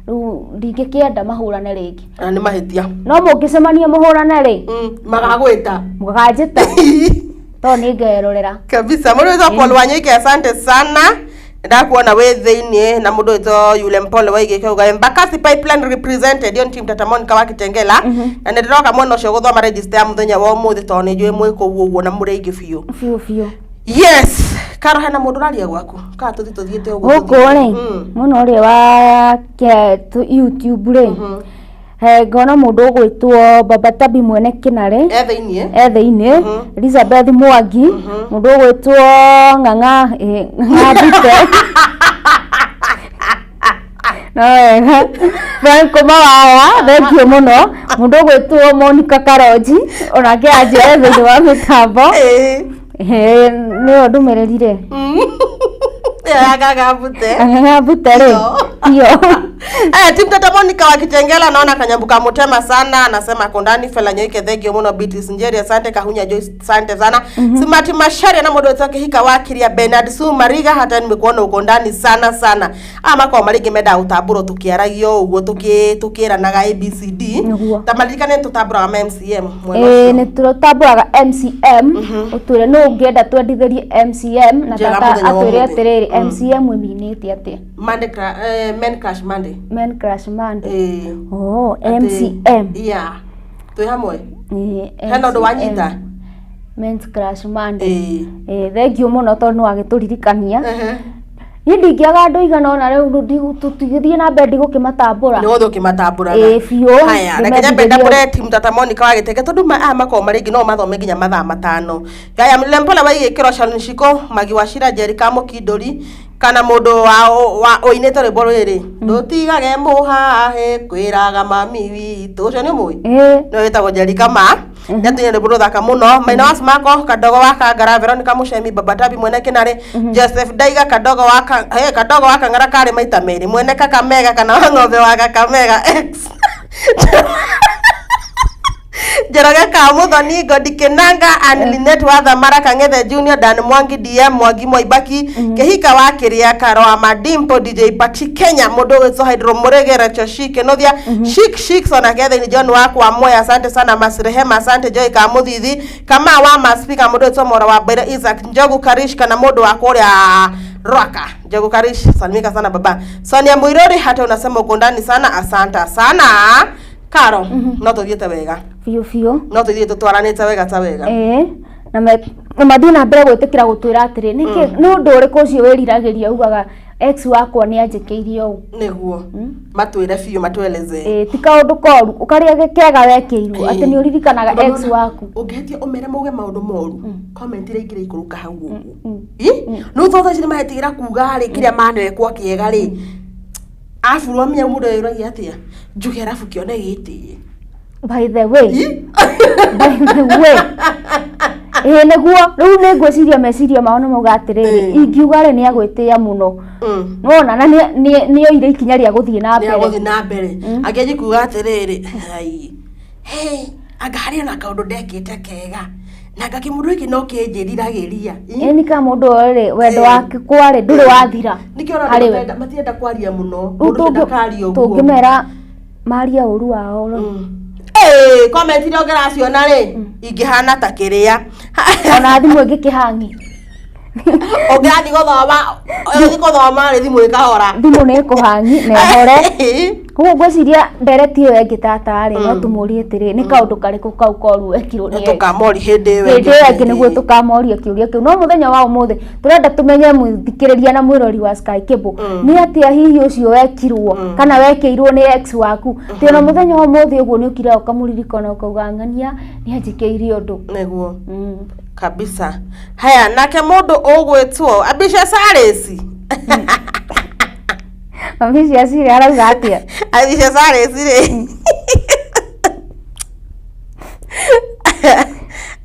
rĩu ndingĩkĩenda mahũrane rĩngĩ. Na nĩ mahĩtia. No mũngĩcemania mũhũrane rĩ, Magagwĩta. Mũganjĩta. Tondũ nĩ ngerorera. Kabisa. Mũndũ wĩtwo Paul Wanyoike, asante sana. Ndakuona wĩ thĩiniĩ. Na mũndũ wĩtwo Yule Mpole waigĩke uga Embakasi Pipeline represented yon team Tata Monica wa Kitengela, na nĩ ndĩroka mwena ũcio gũthoma register ya mũthenya wa ũmũthĩ, tondũ nĩ njũĩ mwĩ kũu ũguo na mũrĩ aingĩ biũ. Biũ biũ. Yes, Karo, hena mũndũ ũraria gwaku kana tũthiĩ tũthiĩte ũguo? Gũkũ rĩ, mwena ũrĩa wa YouTube rĩ, ngona mũndũ ũgwĩtwo Baba Tabi mwene Kĩnarĩ. E thĩiniĩ. E thĩiniĩ. Elizabeth Mwangi, mũndũ ũgwĩtwo Ng'ang'a, Ng'ang'a Mbite, no wega, Franco Mawaya, thank you mũno. Mũndũ ũgwĩtwo Monica Karonji onake anjĩre thĩinĩ wa mĩtambo. Nĩyo ndũmĩrĩri rĩ. Ĩyo ya Ng'ang'a Mbute. Ng'ang'a Mbute rĩ, tiyo. Team Tata Monica wa Kitengela, naona Kanyambu kamutema sana, anasema ako ndani. Fela Nyoike, thank you muno. Beatrice Njeri, asante. Kahunya Joyce, asante sana. Simati Masharia na mũndũ wetwo Kihika wa Kiria Bernard Su Mariga, hata nimekuona uko ndani sana sana. Ama kwa marigi menda gũtambũrwo tũkĩaragio ũguo tũkĩranaga ABCD. Nĩguo. Ta maririkane tũtambũraga ma MCM mwena Ĩĩ ũcio. nĩ tũtambũraga MCM, ũtwĩre nũ ũngĩenda twendithĩrie MCM na Njega tata mũthenya wa atwĩre ũmũthĩ. atĩrĩrĩ, MCM ĩminĩte atĩa? Monday Men Crush Monday. Men Crush Monday. Ĩĩ. Oh, MCM. Yeah. Twĩ hamwe. Ĩĩ, Hena ũndũ wanyita? Men Crush Monday. Ĩĩ. Ĩĩ, thank you mũno tondũ nĩ wagĩtũririkania. Niĩ ndingĩaga andũ igana ũna rĩu tũtigĩthiĩ na mbere ndigũkĩmatambũra. Nĩ gũthiĩ ũkĩmatambũraga. Ĩĩ biũ. Haya, reke nyambe ndambũre team Tata Monica wa Gĩtenge, tondũ aya makoragwo marĩ aingĩ, no mathome nginya mathaa 5. Gaya Lempola wa Igĩkĩro, Sharon Shiko, Magi wa Shira, Jerika Mũkindũri, Kana mũndũ wa ũinĩte rwĩmbo rũrĩ, ndũtigage mũhahe kwĩraga mami witũ, ũcio nĩ ũmũĩ? Ĩĩ. Nĩwe wĩtagwo Njeri Kama, nĩatũinĩire rwĩmbo rũthaka mũno. Maina wa Smako, Kadogo wa Kangara, Veronica Mũcemi, Baba Tabi mwene Kĩnarĩ, Joseph Ndaiga, Kadogo wa hey, Kadogo wa Kang'ara karĩ maita merĩ, mwene Kakamega kana wa ng'ombe wa Kakamega X Njoroge ka Muthoni, Ngodi Kinanga, and Linet wa Thamara, Kang'ethe Junior, Dan Mwangi, DM Mwangi Mwaibaki, Kĩhika wa Kĩrĩa, Karo wa Madimpo, DJ Pachi Kenya, mũndũ ũgwĩtwo Hydro Mũrĩge, Rachel Shik Kenothia, Shik Shik ona Kethe John wa kwa Moya, asante sana Masrehema, asante Joy ka Muthithi, Kama wa Maspika, mũndũ ũgwĩtwo Mora wa Mbaire, Isaac Njogu Karish, kana mũndũ wa kũrĩa Rwaka, Njogu Karish, salimika sana baba. Sonia Muirori, hata unasema uko ndani sana, asante sana. Karo, no tũthiĩte wega. Biũ biũ. No tũthiĩ tũtwaranĩte wega ta wega. Ĩĩ, na mathiĩ na mbere gwĩtĩkĩra gũtwĩra atĩrĩ, nĩkĩ nĩ ũndũ ũrĩkũ ũcio wĩriragĩria ugaga ex wakwa nĩ anjĩkĩire ũũ? Nĩguo matwĩre biũ, matweleze. Ĩĩ, ti kaũndũ koru ũkarĩa kega wekĩirwo atĩ nĩ ũririkanaga ex waku. Ũngĩhĩtia ũmere mauge maũndũ moru, comment iria ingĩ ikũrũka hau ũguo. Ĩ nĩ thutha ũcio nĩmahetigĩra kuga rĩ kĩrĩa manekwo kĩega rĩ, arabu wamenya mũndũ eyũragia atĩa, njuge arabu kĩone gĩtĩĩ. By the way, by the way, ĩĩ nĩguo rĩu nĩ ngwĩciria meciria mao nĩ mauga atĩrĩrĩ, ingiuga rĩ nĩ agwĩtĩĩa mũno. Nĩwona na nĩ oire ikinya rĩa gũthiĩ na Nĩ mbere. agũthiĩ na mbere. Angĩanjia kuga atĩrĩrĩ, ai hey, anga harĩ ona kaũndũ ndekĩte kega na anga kĩmũndũ gĩkĩ no kĩnjĩriragĩria. Ĩĩ nĩ ka mũndũ ũyũ rĩ, wendo wake kwarĩ ndũrĩ wathira Nĩkĩo ona harĩ andũ we. matienda kwaria mũno. Rĩu Mũndũ ũcio ndakaria ũguo. tũngĩmera marie ũru wao rĩ. Ĩĩ, comment iria ũngĩraciona rĩ, ingĩhana ta kĩrĩa Ona thimũ ĩngĩkĩhangi. Ũngĩrathiĩ gũthoma, ũgĩthiĩ gũthoma rĩ, thimũ ĩkahora. Thimũ nĩ ĩkũhangi na ĩhore. Koguo ngwĩciria ndereti ĩyo ĩngĩ tata rĩ, no tũmũrie atĩrĩ, nĩ kaũndũ karĩkũ kau koru wekirwo nĩ ex? Tũkamori hĩndĩ ĩyo Hĩndĩ ĩyo ĩngĩ nĩguo tũkamoria kĩũria kĩu. No mũthenya wa ũmũthĩ tũrenda tũmenye mũthikĩrĩria na mwĩrori wa Sky Cable nĩ atĩa hihi ũcio wekirwo kana wekĩirwo nĩ ex waku, tĩ ona mũthenya wa ũmũthĩ ũguo nĩ ũkiraga ũkamũririkana ũkauga ng'ania nĩ anjĩkĩire ũndũ. Nĩguo kabisa. Haya, nake mũndũ ũgwĩtwo Abisha Saresi. Abisha Saresi arauga atĩa? Abisha Saresi rĩ,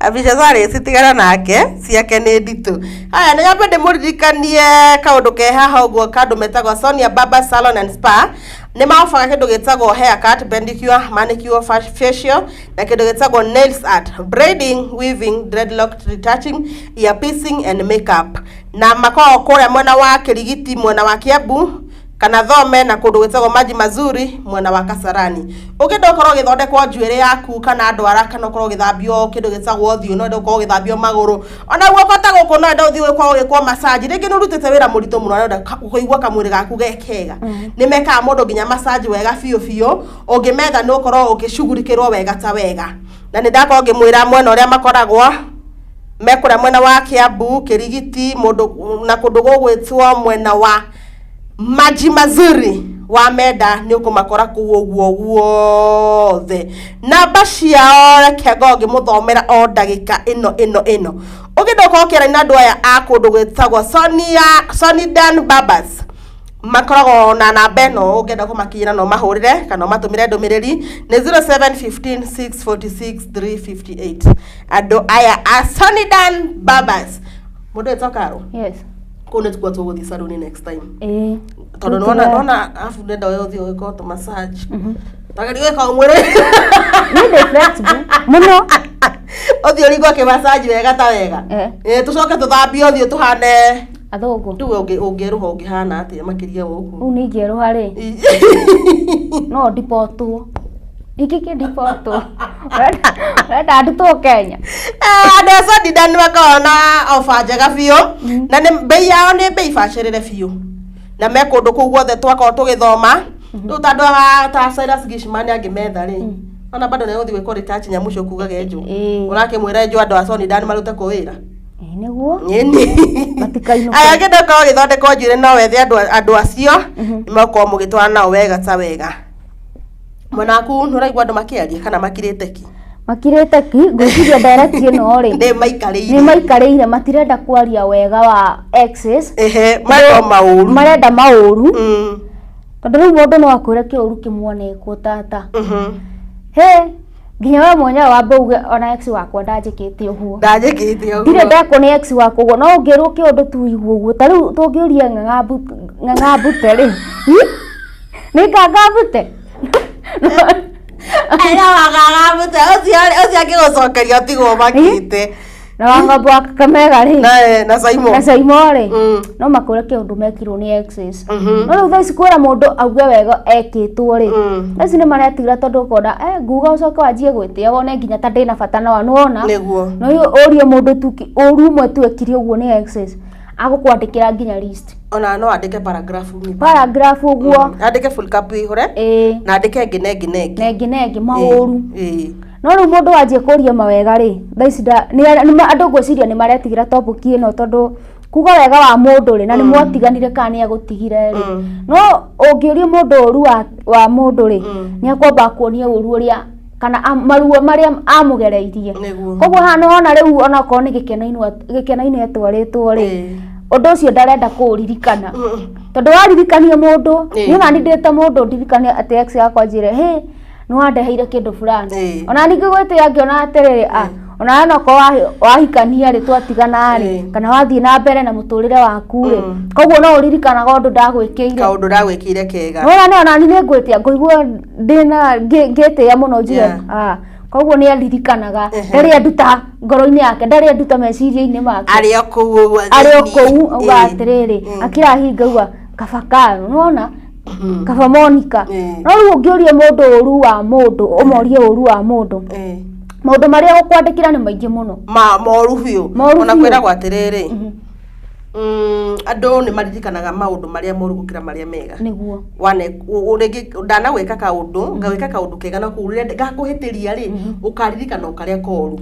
Abisha Saresi tigana nake, ciake nĩ nditũ. Haya, nĩ nyambe ndĩmũririkanie kaũndũ ke haha ũguo, kandũ metagwo Sonia Baba Salon and Spa nĩ maobaga kĩndũ gĩtagwo haircut, pedicure, manicure, facial na kĩndũ gĩtagwo nails art, braiding, weaving, dreadlock retouching, ear piercing and makeup, na makoragwo kũrĩa mwena wa Kĩrigiti, mwena wa Kiambu kana Thome, na kũndũ gwĩtagwo Maji Mazuri mwena wa Kasarani. Ũngĩenda ũkorwo ũgĩthondekwo njuĩrĩ yaku kana ndwara, kana ũkorwo ũgĩthambio kĩndũ gĩtagwo ũthiũ, no wende ũkorwo ũgĩthambio magũrũ, ona guoko ta gũkũ, no wende ũthiĩ ũkorwo ũgĩkwo massage, rĩngĩ nĩ ũrutĩte wĩra mũritũ mũno na ũrenda kũigua kamwĩrĩ gaku ge kega, nĩ mekaga mũndũ nginya massage wega biũ biũ. Ũngĩmetha nĩ ũkorwo ũgĩcugurikĩrwo wega ta wega, na nĩ ndakorwo ngĩmwĩra mwena ũrĩa makoragwo mekũrĩa mwena wa Kiambu, Kĩrigiti, mũndũ na kũndũ gũgwĩtwo mwena wa Maji Mazuri wa menda nĩ ũkũmakora kũu ũguo guothe. Namba ciao reke ngorwo ngĩmũthomera o ndagĩka ĩno ĩno ĩno. Ũngĩenda ũkorwo ũkĩaria na andũ aya a kũndũ gwĩtagwo Sonia Sonidan Barbers, makoragwo na namba ĩno, ũngĩenda kũmakinyĩra no mahũrĩre kana ũmatũmĩre ndũmĩrĩri nĩ 0715 646 358. Andũ aya a Sonidan Barbers, mũndũ wĩtwo Karo. Yes. Kũu nĩ tũkuo tũgũthiĩ saluni next time. Ĩĩ. Tondũ nĩwona nona arabu ndenda ũthiĩ ũgĩkwo tũ massage, twageria gwĩka ũmwĩrĩ. Niĩ ndĩ flexible mũno. Ũthiĩ ũringwo kĩ massage wega ta wega. Eh. Ĩ, tũcoke tũthambie ũthiũ tũhane athũngũ. Rĩu ũngĩerũha ũngĩhana atĩa makĩria wa ũguo? Rĩu nĩ ingĩerũha rĩ, no ndibotwo, ingĩkĩ ndibotwo, ũrenda ndutwo Kenya. Andũ a Sodidan nĩ makoragwo na ofa njega biũ, na nĩ bei yao nĩ bei bacĩrĩre biũ, na me kũndũ kũu guothe twakorwo tũgĩthoma. Rĩu ta andũ a ta Cyrus Gishman angĩmetha rĩ, ona bado nĩ gũthiĩ gwĩkwo retouch nyamũ icio kugaga enjwo. Ũrakĩmwĩra enjwo, andũ a Sonidan marute kũ wĩra. Ĩĩ nĩguo. Nyeni. Matikainũke. Aya, angĩenda gũkorwo ũgĩthondekwo njuĩrĩ no wethe andũ acio, nĩ megũkorwo mũgĩtwarana nao wega ta wega. Mwena waku nĩ ũraigua andũ makĩaria kana makirĩte ki? Makirĩte ki. Ngwĩciria ndereti ĩno rĩ, nĩ maikarĩire. Nĩ maikarĩire, matirenda kwaria wega wa exes. Ehe, marenda maũru. Marenda maũru. Tondũ rĩu mũndũ no akwĩre kĩũru kĩmwonekwo tata. He nginya we mwenyewe wambe uge, ona ex wakwa ndanjĩkĩte ũguo. Ndanjĩkĩte ũguo. Ndirĩ ndekwo nĩ ex wakwa ũguo. No ũngĩrwo kĩũndũ tu igua ũguo, ta rĩu tũngĩũria ng'ang'a mbute rĩ, hi? Nĩ nganga mbute. Ena wagagambute ũcio ũcio angĩgũcokeria ũtigwo makĩte. Na wang'ombe wa Kakamega rĩ, na Saimo. Na Saimo rĩ, no makwĩre kĩũndũ mekirwo nĩ exes. No rĩu thaa ici kwĩra mũndũ auge wega ekĩtwo rĩ, thaa ici nĩ maretigĩra, tondũ ũkona nguga ũcoke wanjie gwĩtĩa wone nginya ta ndĩna bata nao, nĩwona? Nĩguo. No ũrie mũndũ tu ũru ũmwe tu ekire ũguo nĩ exes, agũkwandĩkĩra nginya list. Ona no andĩke paragraph ng'ima. Paragraph ũguo. Andĩke full cap ihũre. Na andĩke ĩngĩ na ĩngĩ na ĩngĩ. Na ĩngĩ na ĩngĩ maũru. Ĩĩ. No rĩu mũndũ wanjie kũria mawega rĩ, thaa ici andũ ngwĩciria nĩ maretigĩra topic ĩno, tondũ kuga wega wa mũndũ rĩ, na nĩ mwatiganire kana nĩ agũtigire rĩ, no ũngĩũria mũndũ ũru wa mũndũ rĩ, nĩ akwamba kuonia ũru ũrĩa kana maruo marĩa amũgereirie. Koguo haha nĩwona rĩu onakorwo nĩ gĩkeno-inĩ atwarĩtwo rĩ, ũndũ ũcio ndarenda kũũririkana, tondũ waririkania mũndũ, niĩ ona ndĩte mũndũ ndirikane atĩ ex yakwa njĩre, "Hĩ, nĩ wandeheire kĩndũ fulani." Ona ningĩ gwĩtĩa ngĩona atĩrĩrĩ, ona onokorwo wahikania rĩ, twatigana rĩ, kana wathiĩ na mbere na mũtũrĩre waku rĩ, koguo no ũririkanaga ũndũ ndagwĩkĩire. Kaũndũ ndagwĩkĩire kega. Nona nĩ ona nĩ ngwĩtia ngũigua ndĩna ngĩtĩĩa mũno njuge, koguo nĩ aririkanaga, ndarĩ anduta ngoro-inĩ yake, ndarĩ anduta meciria-inĩ make. Arĩ o kũu ũguo Arĩ o thĩinĩ. kũu auga atĩrĩrĩ, akĩrahinga uga kaba karo nĩwona kaba Monica. No rĩu ũngĩũria mũndũ ũru wa mũndũ, ũmorie ũru wa mũndũ, maũndũ marĩa gũkwandĩkĩra nĩ maingĩ mũno. Ma moru biũ. Moru Ona biũ. Kwĩragwo atĩrĩrĩ, andũ nĩ maririkanaga maũndũ marĩa moru gũkĩra marĩa mega. Wane rĩngĩ ndanagwĩka kaũndũ, ngagwĩka kaũndũ kega, na kũu rĩrĩa ngakũhĩtĩria rĩ, ũkaririkana o karĩa koru.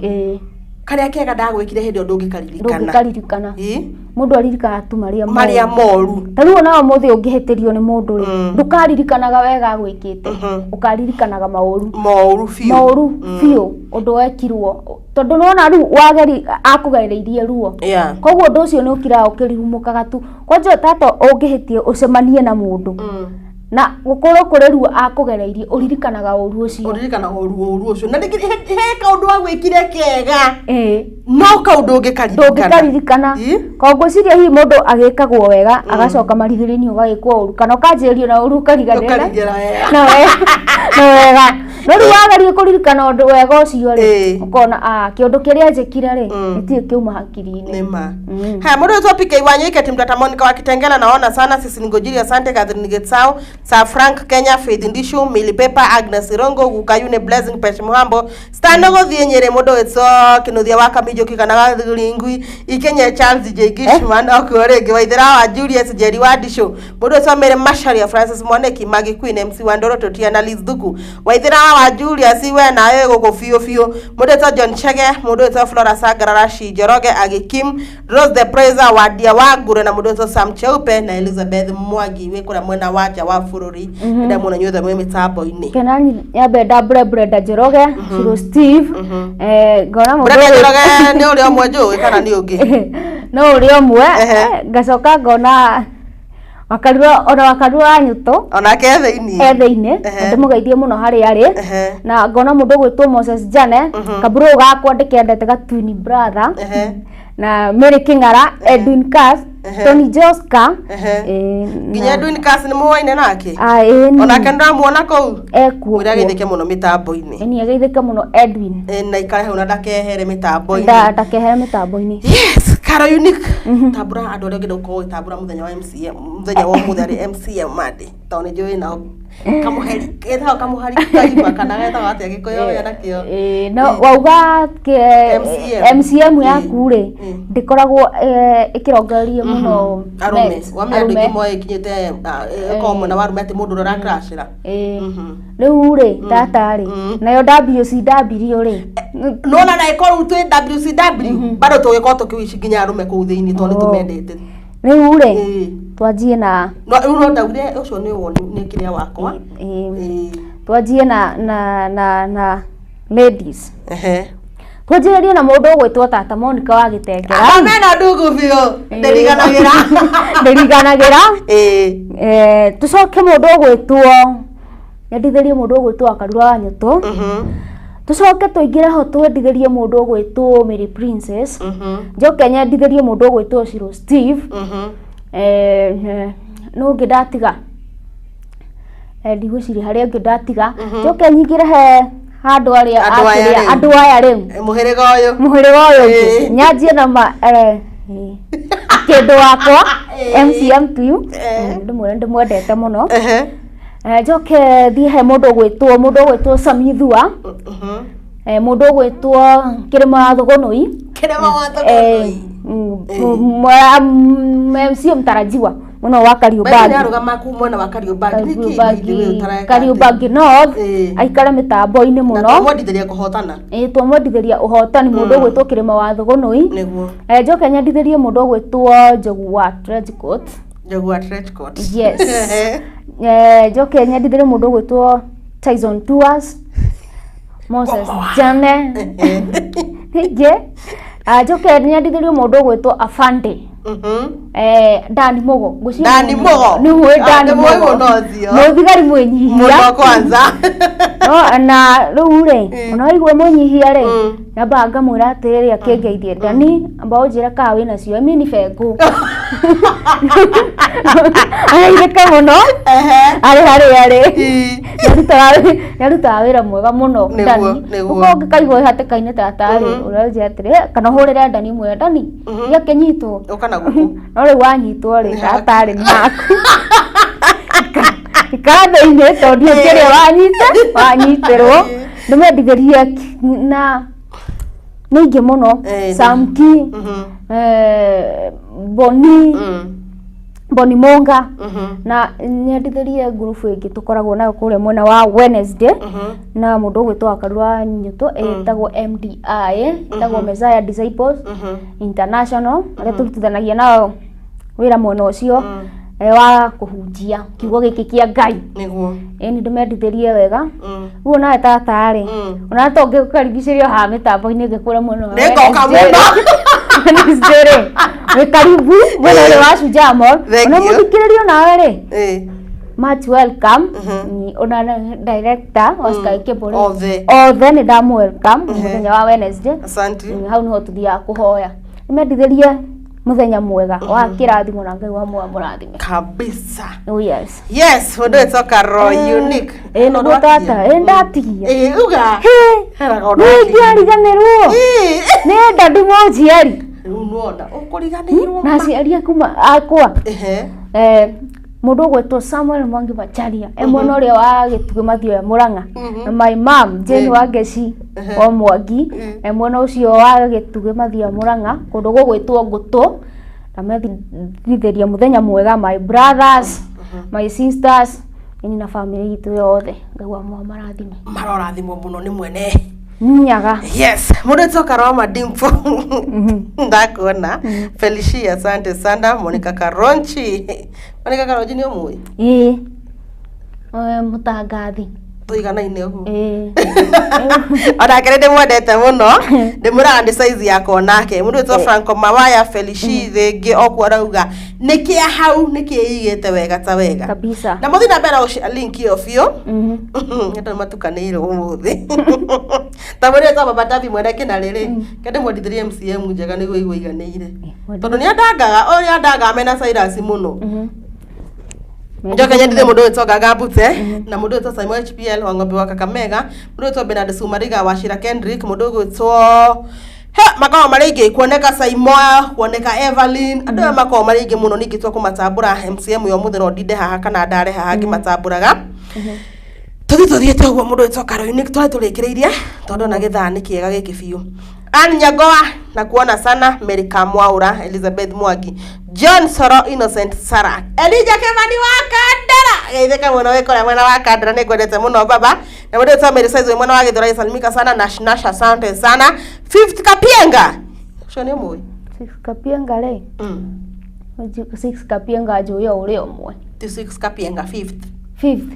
Karĩa kega ndagwĩkire hĩndĩ ĩyo ndũngĩkaririkana. Ndũngĩkaririkana. Mũndũ aririkanaga tu marĩa moru. Marĩa moru. Ta rĩu ona ũmũthĩ ũngĩhĩtĩrio nĩ mũndũ rĩ, ndũkaririkanaga wega agwĩkĩte, ũkaririkanaga maũru. Moru biũ. Maũru biũ, ũndũ wekirwo, tondũ nĩwona rĩu wageri akũgereirie ruo. Koguo ũndũ ũcio nĩ ũkiraga ũkĩrihumũkaga tu. Kwanja tata ũngĩhĩtie ũcemanie na mũndũ na gũkorwo kũrĩ ruo akũgereirie, ũririkanaga ũru ũcio. Ũririkanaga ũru ũcio, na rĩngĩ he kaũndũ wagwĩkire kega, no kaũndũ ũngĩkaririkana. Ndũngĩkaririkana. Koguo ngwĩciria hihi mũndũ agĩkagwo wega, agacoka marigĩrĩrio ũgagĩkwo ũru, kana ũkanjĩrĩrio na ũru, ũkariganĩra Ũkariganĩra wega. Na wega. No rĩu wageria kũririkana ũndũ wega ũcio rĩ, ũkona kĩũndũ kĩrĩa njĩkire rĩ, gĩtirĩ kĩuma hakiri-inĩ. Nĩma. Haya, mũndũ witũ PK Wanyike, timtata Monica wa Kitengela, naona sana sisi ningojiri. Asante Catherine Getsao, Sir Frank Kenya, Faith Ndishu, Milly Paper, Agnes Irongo, Gukayune Blessing, Pesh Muhambo, Stano gũthiĩ Nyĩrĩ, mũndũ wĩtwo Kinuthia wa Kaminjũki kana Gathuringui, Ikenye Charles J Gishman, okuo rĩngĩ Waithera wa Julius Njeri wa Ndishu, mũndũ wĩtwo Mary Macharia, Francis Mwaneki, Maggie Queen, MC Wandoro Totia na Liz Thuku, Waithera wa Julius, we nawe gũkũ biũ biũ, mũndũ wĩtwo John Chege, mũndũ wĩtwo Flora Sangararashi Njoroge, Agi Kim, Rose the Praiser, Wadia wa Ngure, na mũndũ wĩtwo Sam Cheupe na Elizabeth Mwangi wĩ kũrĩa mwena wa nja wa bũrũri. Ndamwona inyuothe mwĩ mĩtambo-inĩ. Kena nyambe ndambũre Brenda Njoroge, Shiro Steve, ngona mũndũ Brenda Njoroge nĩ ũrĩa ũmwe njũĩ kana nĩ ũngĩ? No ũrĩa ũmwe. Ngacoka ngona Wakarura, ona Wakarura wa Nyũtũ. Onake e thĩiniĩ. E thĩinĩ. Ndĩmũgeithie mũno harĩa arĩ. Na ngona mũndũ ũgwĩtwo Moses Jane kaburu gakwa ndĩkendete gatwini brother, na Mary King'ara, Edwin Cass, Tony Joska. Nginya Edwin Cass nĩ mũwaine nake? Ah, ĩĩ, nĩ. Onake nĩndĩramuona kũu. Ekuo. Mwĩre ageithĩke mũno mĩtambo-inĩ. Ĩni, ageithĩke mũno Edwin. Na ikare hau na ndakehere mĩtambo-inĩ. Ndakehere mĩtambo-inĩ. Yes, Caro Unique, tambũra andũ arĩa ũngĩenda gũkorwo ũgĩtambũra mũthenya wa MCM, mũthenya wa ũmũthĩ arĩ MCM Monday, tondũ nĩ njũĩ nao kamũheri getagwo kamũhari kaima kana getagwo atĩa Gĩkũyũ wĩ nakĩo? Ĩĩ, no wauga MCM. MCM yaku rĩ, ndĩkoragwo ĩkĩrongoreria mũno arũme. men, Wamenya andũ arũme. aingĩ moĩ ĩkinyĩte ĩkorwo mwena wa arũme, atĩ mũndũ ũrĩa ũrakracĩra. Rĩu rĩ, tata rĩ, nayo WCW rĩ, Nona na ĩkorwo rĩu twĩ WCW bado tũgĩkorwo tũkĩwici nginya arũme kũu thĩinĩ, tondũ nĩ tũmendete. Rĩu rĩ, twanjie na No rĩu no ndaugire ũcio nĩ woni, nĩ kĩrĩa wakwa. Twanjie na na na na Ladies. Twanjĩrĩrie na mũndũ ũgwĩtwo Tata Monica wa Gĩtengera. Amena ndugu biũ. Ndĩriganagĩra. Ndĩriganagĩra. Tũcoke mũndũ ũgwĩtwo nyendithĩrie mũndũ ũgwĩtwo Akarura wa Nyũtũ. Tũcoke tũingĩre ho twendithĩrie mũndũ ũgwĩtwo Mary Princess. Njoke nyendithĩrie mũndũ ũgwĩtwo Shiro Steve. Nũ ũngĩ ndatiga? Ndigwĩciria harĩa ũngĩ ndatiga. Njoke nyingĩre he handũ arĩa andũ aya rĩu. Mũhĩrĩga ũyũ. Mũhĩrĩga ũyũ. Nyanjie na ma kĩndũ wakwa MCM to you. Ndĩmwĩre ndĩmwendete mũno. Njoke thiĩ he mũndũ ũgwĩtwo Samithua. Mũndũ ũgwĩtwo Kĩrĩma wa Thũgũnũi. Kĩrĩma wa Thũgũnũi. MC mtarajiwa mũno wa Kariũmbangi. Nĩarũgama kuu mwena wa Kariũmbangi. Kariũmbangi North. Aikare mĩtambo-inĩ mũno. Na twamwendithĩria kũhotana. Twamwendithĩria ũhotani mũndũ ũgwĩtwo Kĩrĩma wa Thũgũnũi. Nĩguo. Njoke nyendithĩrie mũndũ ũgwĩtwo Njogu wa Trenchcoat. Njogu wa Trenchcoat. Yes. Njoke nyendithĩrie mũndũ ũgwĩtwo Tyson Tours. Moses Jane. Ningĩ njoke nyendithĩrie mũndũ ũgwĩtwo Afande. Dani Mugo. Dani Mugo. Nĩ ũĩ Dani Mugo. Mũthigari mwĩnyihia. Mũno kwanza. No na rĩu rĩ, ona waigua mwĩnyihia rĩ, nyambaga ngamwĩra atĩrĩrĩ akĩngeithie, Dani, amba ũnjĩre kana wĩna cio, mi ni bengũ. Arairĩka mũno. Arĩ harĩa arĩ. Nĩarutaga wĩra mwega mũno Dani. Ũkorwo ũngĩkaigua wĩ hatĩka-inĩ tata rĩ, ũranjĩra atĩrĩ, kana ũhũrĩre Dani ũmwĩre, Dani, gĩakĩnyitwo. Ũka na gũkũ. No rĩu wanyitwo rĩ, tata rĩ, nĩ haku. Ikara thĩinĩ tondũ kĩrĩa wanyita, wanyitĩrwo. Ndĩmwendithĩrie na nĩ aingĩ mũno. Samki, Boni, Boni Monga. Na nyendithĩrie ngurubu ĩngĩ tũkoragwo nayo kũrĩa mwena wa Wednesday. Na mũndũ ũgwĩtwo Akarura Nyũtũ ĩtagwo MDI, ĩtagwo Messiah Disciples International, arĩa tũrutithanagia nao wĩra mwena ũcio wa kũhunjia kiugo gĩkĩ kĩa Ngai. Nĩguo. Ĩni ndĩmendithĩrie wega. Rĩu onawe tata rĩ, ona to ngĩkũkaribicĩria haha mĩtambo-inĩ ngĩkwĩra mwena wa Nĩngoka mũno. Wednesday rĩ, wĩ karibu mwena ũrĩa wa Shujaa Mall. Ona mũthikĩrĩrio nawe rĩ, much welcome. Ona director wa Sky Cable othe nĩ ndamũ welcome mũthenya wa Wednesday. Asante. Hau nĩho tũthiaga kũhoya. Nĩmendithĩrie mũthenya mwega wa kĩrathimo na Ngai wa mũrathime kabisa. Oh yes. Yes, mũndũ wĩtwo Carol Unique. Nĩguo tata, ndatigia. Uga. Nĩingĩariganĩrwo. Nĩ nda ndimũnjiari. Rĩu nĩwona ũkũriganĩirwo. Na aciari aku akwa. Mũndũ ũgwĩtwo Samuel Mwangi Macharia, mwena ũrĩa wa Gĩtugĩ Mathioya Mũrang'a. Na my mom Jane Wangeci wa Mwangi, mwena ũcio wa Gĩtugĩ Mathioya Mũrang'a, kũndũ gũgwĩtwo Ngũtũ. Ndamethithĩria mũthenya mwega my brothers, my sisters, ĩni na family itũ yothe. Ngai wa marathime. Marorathimwo mũno nĩ mwene Nyaga. Yes, mũndũ wĩtwo Karoma Dimpo. Ndakuona. Felicia, asante sana. Monica Karonchi. Monica Karonchi nĩ ũmũĩ? Ĩĩ. Mũtangathi. Tũiganaine ũguo. Onake nĩ ndĩmwendete mũno. Ndĩmwĩraga nĩ size yakwa onake. Mũndũ wĩtwo Franco Mawaya, Felicia rĩngĩ okuo arauga nĩ kĩa hau nĩ kĩigĩte wega ta wega. Kabisa. Na mũthiĩ na mbere na gũshare link ĩyo biũ. Andũ nĩmatukanĩirwo ũmũthĩ. Ta mũndũ wĩtwo Baba Tabi mwene kĩnarĩ rĩ, ke ndĩmwendithĩrie MCM njega nĩguo aigue aiganĩire. Tondũ nĩandangaga, ũyũ nĩandangaga mena Cyrus mũno. Njoke nyendithie mũndũ wĩtwo Gaga Mbute, na mũndũ wĩtwo Simon HPL wa Ng'ombe wa Kakamega, mũndũ wĩtwo Bernard Sumariga wa Shira Kendrick, mũndũ ũgwĩtwo he makoragwo marĩ aingĩ, kuoneka Saimoa, kuoneka Evelyn, andũ aya makoragwo marĩ aingĩ mũno ningĩ kũmatambũra MCM ya ũmũthĩ no ndinde haha kana ndare haha ngĩmatambũraga. Tũthiĩ tũthiĩte ũguo mũndũ wĩtwo Caroline twarĩ tũrĩkĩrĩirie tondũ ona gĩthaa nĩ kĩega gĩkĩ biũ. Ann Nyagoa na kuona sana, Mary Kamwaura, Elizabeth Mwangi, John Soro, Innocent Sarah, Elijah Kemani wa Kandara, geithĩka mũno wĩ kũrĩa mwena wa Kandara, nĩ ngwendete mũno baba. Na mũndũ wĩtwo Mary Size wĩ mwena wa Gĩthũrai, salimika sana na Nash, asante sana. Fifth Kapienga, ũcio nĩ ũmũĩ? Six Kapienga rĩ? Six Kapienga njũĩ o ũrĩa ũmwe. Ti Six Kapienga, fifth. Fifth.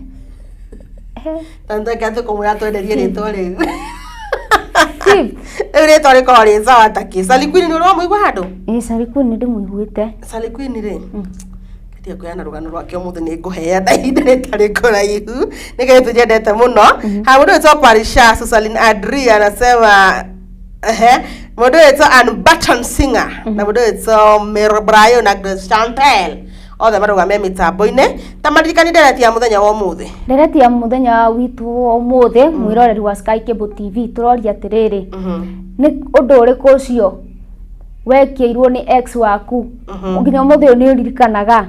Tondũ reke tũkũmwĩra twenderie rĩtwa rĩu. Fifth. Rĩu rĩtwa rĩkoragwo rĩ sawa ta kĩ. Sally Queen nĩ ũramũigua handũ? Ĩĩ, Sally Queen nĩ ndĩmũiguĩte. Sally Queen rĩ, ndia kũheana rũgano rwake ũmũthĩ, nĩ ngũheana ihinda rĩtarĩ kũraihu, nĩ kairĩtu nyendete mũno. Ha mũndũ wĩtwo Parisha Susalin Adri anasema ehe, mũndũ wĩtwo Ann Button Singer na mũndũ wĩtwo Mary Brayo na Grace Chantel, othe marũgame mĩtambo-inĩ. Ta maririkani ndereti ya mũthenya wa ũmũthĩ. Ndereti ya mũthenya witũ wa ũmũthĩ, mwĩroreri wa Sky Cable TV, tũroria atĩrĩrĩ, nĩ ũndũ ũrĩkũ ũcio wekĩirwo nĩ ex waku nginya ũmũthĩ ũyũ nĩ ũririkanaga?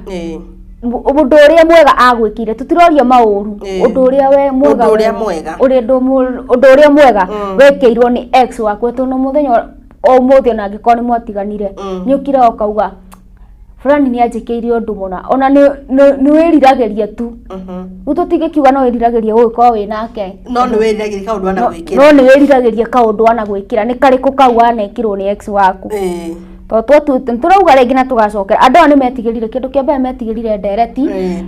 Ũndũ ũrĩa mwega agwĩkĩire, tũtiroria maũru, ũndũ ũrĩa we mwega, Ũndũ ũrĩa mwega. Ũndũ ũrĩa mwega wekĩirwo nĩ ex waku, tondũ mũthenya ũmũthĩ ona angĩkorwo nĩ mwatiganire, nĩ ũkiraga ũkauga fulani nĩ anjĩkĩire ũndũ mũna, ona nĩ wĩriragĩria tu. Rĩu tũtingĩkiuga no wĩriragĩria gũgĩkorwo wĩ nake. No nĩ wĩriragĩria kaũndũ anagwĩkĩra. No nĩ wĩriragĩria kaũndũ anagwĩkĩra, nĩ karĩkũ kau wanekĩrwo nĩ ex waku? Tondũ tũrauga rĩngĩ na tũgacokera, andũ aya nĩ metigĩrire kĩndũ kĩa mbere, metigĩrire ndereti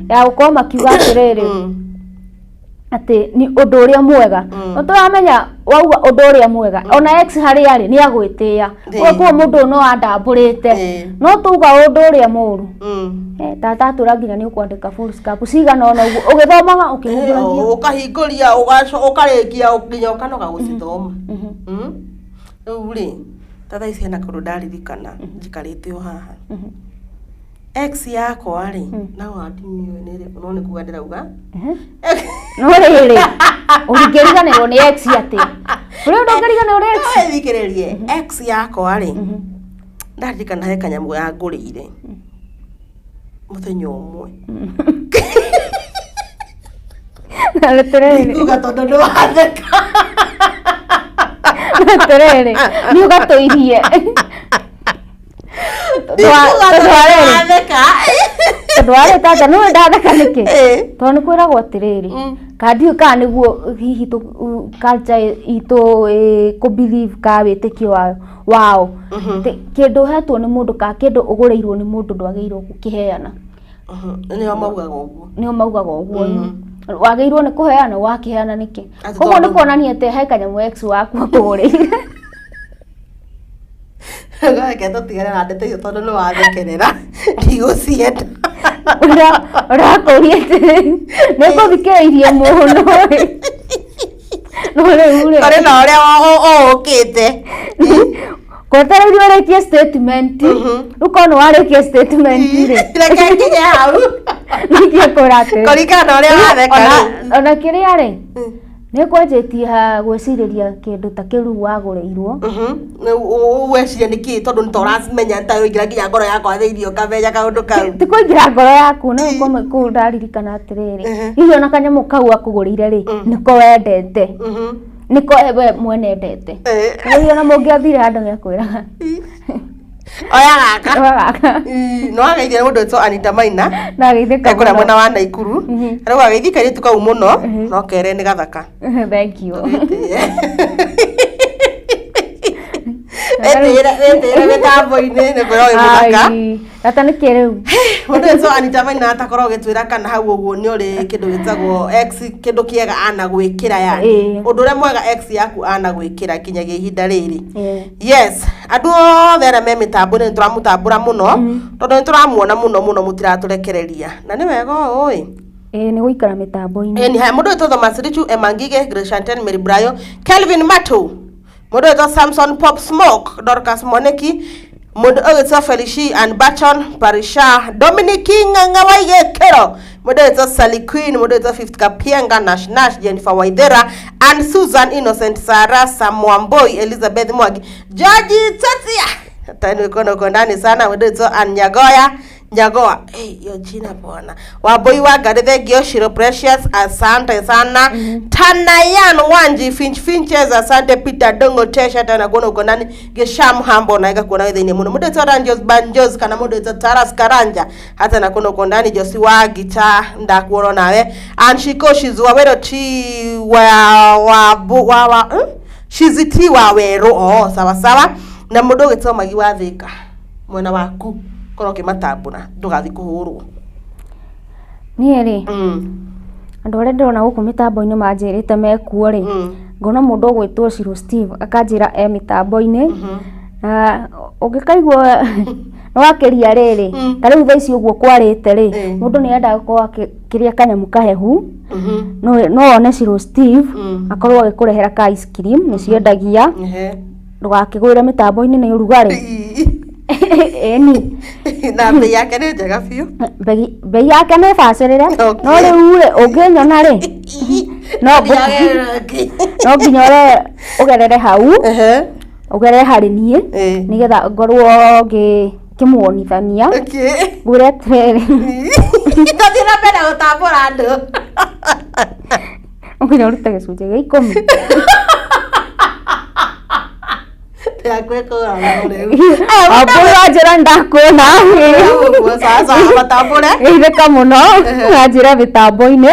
ya gũkorwo makiuga atĩrĩrĩ, atĩ nĩ ũndũ ũrĩa mwega. No tũramenya wauga ũndũ ũrĩa mwega, ona ex harĩa arĩ nĩ agwĩtĩĩa, koguo mũndũ ũyũ no andambũrĩte. No tuga ũndũ ũrĩa mũru, tata atũra nginya nĩ ũkwandĩka full stop cigana ũna ũguo ũgĩthomaga ũkĩhingũragia. Ũkahingũria, ũkarĩkia nginya ũkanoga gũcithoma. Rĩu rĩ, ta thaa ici hena kũndũ ndaririkana njikarĩte o haha. Ex yakwa rĩ, no andiniĩ nĩ ĩrĩkũ, no nĩ kuga ndĩrauga. No rĩrĩ, ũngĩriganĩrwo nĩ ex atĩa? Ũrĩa ndũngĩriganĩrwo nĩ ex. No thikĩrĩrie, ex yakwa rĩ, ndaririkana he kanyamũ yangũrĩire mũthenya ũmwe. Atĩrĩrĩ, Kuga tondũ nĩ watheka. Atĩrĩrĩ, nĩ ũgatũirie. Ndikuga tondũ nĩ watheka. Tondũ warĩ tata, nĩwe ndatheka nĩkĩ? Ĩĩ. Tondũ nĩ kwĩragwo atĩrĩrĩ, ka ndiũĩ kana nĩguo hihi culture itũ kũ believe ka wĩtĩkio wao. Kĩndũ ũhetwo nĩ mũndũ kana kĩndũ ũgũrĩirwo nĩ mũndũ ndwagĩrĩirwo gũkĩheana. Nĩo maugaga ũguo. Nĩo maugaga ũguo, wagĩrĩirwo nĩ kũheana, wakĩheana nĩkĩ? Atĩ Koguo nĩ kuonania atĩ he kanyamũ ex waku akũgũrĩire. Reke tũtigane na ndeto icio tondũ nĩ wathekerera, ndigũcienda. Ũrakũria atĩrĩ, nĩ ngũthikĩrĩirie mũno ĩ. No rĩu rĩ, Kũrĩ na ũrĩa ũũkĩte. Kwetereire ũrĩkie statement, rĩu korwo nĩ warĩkia statement rĩ, Reke nginye hau. Nĩkĩo ngwĩra atĩrĩ, Kũringana na ũrĩa watheka rĩu. Ona kĩrĩa rĩ, nĩ kwanjĩtie gwĩcirĩria kĩndũ ta kĩu rĩu wagũrĩirwo. Weciria nĩ kĩ? Tondũ nĩ ta ũramenya, ta ũingĩra nginya ngoro yakwa thĩinĩ ũkamenya kaũndũ kau. Ti kũingĩra ngoro yaku, no kũu ndaririkana atĩrĩrĩ, hihi ona kanyamũ kau akũgũrĩire rĩ, nĩko wendete, nĩko we mwene endete. Hihi ona mũngĩathire handũ nĩakwĩraga, "Oya gaka." "Oya gaka." No ageithia mũndũ wĩtwo Anita Maina. Ndageithĩka Ekũrĩa mũno. Mwena wa Naikuru. Rĩu ageithia kairĩtu kau mũno, no kere nĩ gathaka. Thank you. Wĩtĩĩre mĩtambo-inĩ nĩ kwĩrwo wĩ mũthaka. Ai, tata nĩkĩ rĩu? Mũndũ wĩtwo Anita Maina atakorwo ũgĩtwĩra kana hau ũguo nĩ ũrĩ kĩndũ gĩtagwo ex, kĩndũ kĩega anagwĩkĩra, yani ũndũ ũrĩa mwega ex yaku anagwĩkĩra kinyagia ihinda rĩrĩ. Yes, andũ othe arĩa me mĩtambo-inĩ, nĩ tũramũtambũra mũno tondũ nĩ tũramuona mũno mũno, mũtiratũrekereria na nĩ wega ũũ ĩ. Ĩĩ, nĩ gũikara mĩtambo-inĩ. Ĩni haya, mũndũ wĩtwo Thomas Richu, Emma Ngige, Grace Chantel, Mary Brayo, Kelvin Matu, mũndũ wĩtwo Samson Pop Smoke, Dorcas Moneki, mũndũ ũgĩtwo Felici and Bachon, Parisha, Dominic Ng'ang'a wa Igĩkĩro, mũndũ wĩtwo Sally Queen, mũndũ wĩtwo Fifth Kapienga, Nash Nash, Jennifer Waithera and Susan Innocent, Sarah Samwamboi, Elizabeth Mwangi, George Tatia, tani uko uko ndani sana, mũndũ wĩtwo Ann Nyagoya Nyagoa, hey, hiyo jina bwana. Wambui wa Ngari, thengio. Shiro Precious, asante sana. Tanayan Wanji, Finch Finches, asante. Peter Dongo Tesha, tena kuona uko ndani. Gesham Hambo, naika kuona wewe thĩinĩ mũno. Mũndũ wĩtwo Ranjos Banjos kana mũndũ wĩtwo Taras Karanja, hata nakuona uko ndani. Josi wa Gita, ndakuona nawe. Anshiko Shizu Wawero ti wa wa bu, wa, wa Shiziti wa Wero, oh, sawa sawa. Na mũndũ ũgĩtwo Magi wa Thika, mwena waku korwo ũkĩmatambũra ndũgathiĩ kũhũrwo. Niĩ rĩ, andũ arĩa ndĩrona gũkũ mĩtambo-inĩ manjĩrĩte mekuo rĩ, Ngona mũndũ ũgwĩtwo Shiro Steve akanjĩra e mĩtambo-inĩ. Na ũngĩkaigua nĩwakĩria rĩrĩ, ta rĩu thaa ici ũguo kwarĩte rĩ, mũndũ nĩ endaga gũkorwo akĩrĩa kanyamũ kahehu. No one Shiro Steve akorwo agĩkũrehera ka ice cream, nĩ ciendagia. Ndũgakĩgwĩre mĩtambo-inĩ nĩ ũrugarĩ. Ĩni. Na bei yake nĩ njega biũ. Bei yake nĩ bacĩrĩre. No rĩu rĩ, ũngĩnyona rĩ, no nginya ũgerere hau, ũgerere harĩ niĩ, nĩgetha ngorwo ngĩkĩmuonithania. Ngwĩre atĩrĩrĩ. Tũthiĩ na mbere gũtambũra andũ. Nginya ũrute gĩcunjĩ gĩa 10. Ambũra njĩra ndakuona. Geithĩka mũno na njĩra mĩtambo-inĩ.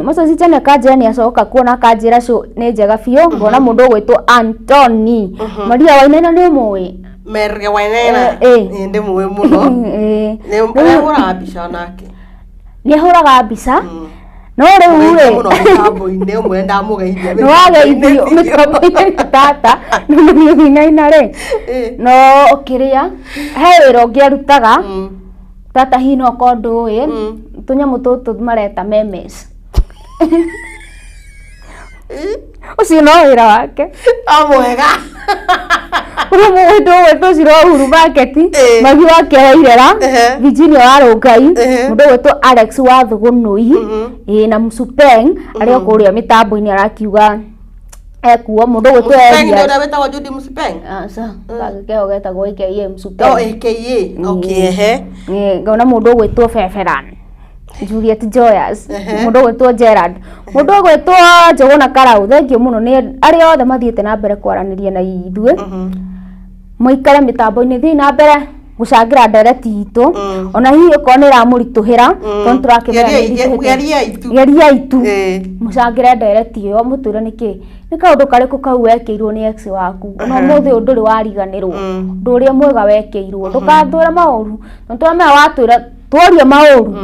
Moses Chane kanjĩra nĩ acoka kuona, akanjĩra show nĩ njega biũ. Ngona mũndũ ũgwĩtwo Anthony Maria Wainaina, nĩ ũmũĩ? Maria Wainaina? Ndĩmũĩ mũno. Nĩ ahũraga mbica nake. Nĩ ahũraga mbica. No rĩu rĩ, mũno mĩtambo-inĩ ũmwe ndamũgeithia. Nĩ wageithio mĩtambo-inĩ tata nĩ Maria Wainaina rĩ. No kĩrĩa he wĩra ũngĩ arutaga tata, hihi no korwo ndũĩ tũnyamũ tũtũ mareta memes, ũcio no wĩra wake. O mwega. Kũrĩ mũndũ ũgwĩtwo Ciro Uhuru Market, Magi wa Kĩara Irera, Virginia wa Rũngai, mũndũ ũgwĩtwo Alex wa Thũgũnũi, ĩĩ, na Musupeng arĩ o kũrĩa mĩtambo-inĩ arakiuga ekuo, mũndũ ũgwĩtwo Musupeng nĩ ũrĩa wĩtagwo Judy Musupeng? Aca, kangĩ getagwo AKA Musupeng. Oh, AKA. Okay, ehe. Ngona mũndũ ũgwĩtwo Feferan Juliet Joyous, mũndũ ũgwĩtwo Gerard, mũndũ ũgwĩtwo Njũgũna Karau. Thengiũ mũno nĩ arĩa othe mathiĩte na mbere kwaranĩria na ithuĩ. Mũikare mĩtambo-inĩ, thiĩ na mbere gũcangĩra ndereti itũ, ona hihi okorwo nĩ ĩramũritũhĩra, tondũ tũrakĩmera nĩ ĩritũhĩte. Geriai tu. Geriai tu mũcangĩre ndereti ĩyo, mũtwĩre nĩkĩ, nĩ kaũndũ karĩkũ kau wekĩirwo nĩ ex waku ona ũmũthĩ ũyũ ndũrĩ wariganĩrwo, ũndũ ũrĩa mwega wekĩirwo. Ndũkatwĩre maũru, tondũ tũramenya watwĩra tworia maũru,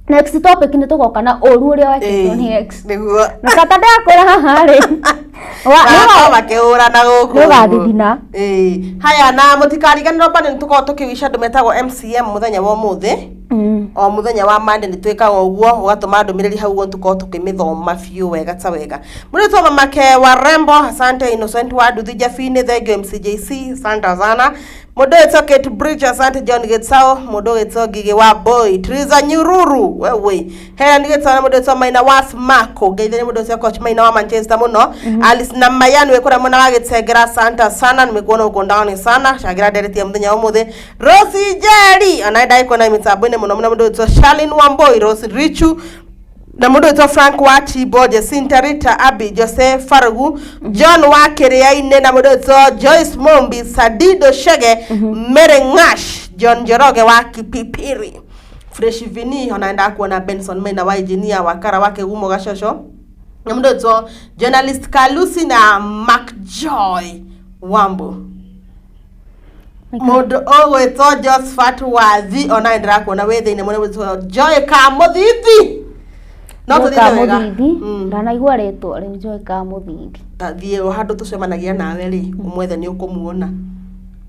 next topic nĩ tũgoka na ũru ũrĩa wekĩtwo nĩ ex. Nĩguo. Na tata ndakwĩra haha rĩ, Magakorwo makĩhũrana gũkũ. Nĩ ũgathithina. Haya, na mũtikariganĩrwo bado nĩ tũkoragwo tũkĩwica andũ metagwo MCM mũthenya wa ũmũthĩ. O mũthenya wa Monday nĩ twĩkaga ũguo, ũgatũma ndũmĩrĩri hau ũguo, tũkorwo tũkĩmĩthoma biũ wega ta wega. Mũrĩtwo mamake wa Rembo, asante. Innocent wa Nduthi Jabini, thank you. MCJC, asante sana. Mũndũ ũgĩtwo Kate Bridge, asante. John Gĩtao, mũndũ ũgĩtwo Ngigĩ wa Boy, Triza Nyururu, wewe Helen Gĩtao, na mũndũ ũgĩtwo Maina wa Smako, ngeithĩrie mũndũ ũcio coach Maina wa Manchester mũno. Alice na Mayani wĩ kũrĩa mwena wa Gĩtengera, asante sana, nimekuona uko ndani sana, cangĩra ndereti ya mũthenya wa ũmũthĩ. Rosie Njeri ona ndagĩkuona mĩtambo-inĩ mũno mũno. Mũndũ ũgĩtwo Charlene Wamboi, Rose Richu, na mũndũ wĩtwo Frank wa Chibo, Jacinta Rita, Abi Jose Farugu, John wa Kĩrĩa-inĩ, na mũndũ wĩtwo Joyce Mombi, Sadido Shege, Mary Ngash, John Njoroge wa Kipipiri, Fresh Vini, ona ndakuona Benson Maina wa engineer wa Kara wa Kĩgumo Gacoco, na mũndũ wĩtwo journalist Kalusi na MacJoy Wambo, mũndũ ũgwĩtwo Josephat Wathi, ona ndĩrakuona wĩ thĩinĩ mũno, wĩtwo Joy Kamũthithi, no tũthiĩte wega. Kamũthithi, ndanaigua rĩtwa rĩu, Joy Kamũthithi. Ta thiĩ o handũ tũcemanagia nawe rĩ, ũmwethe, nĩ ũkũmuona.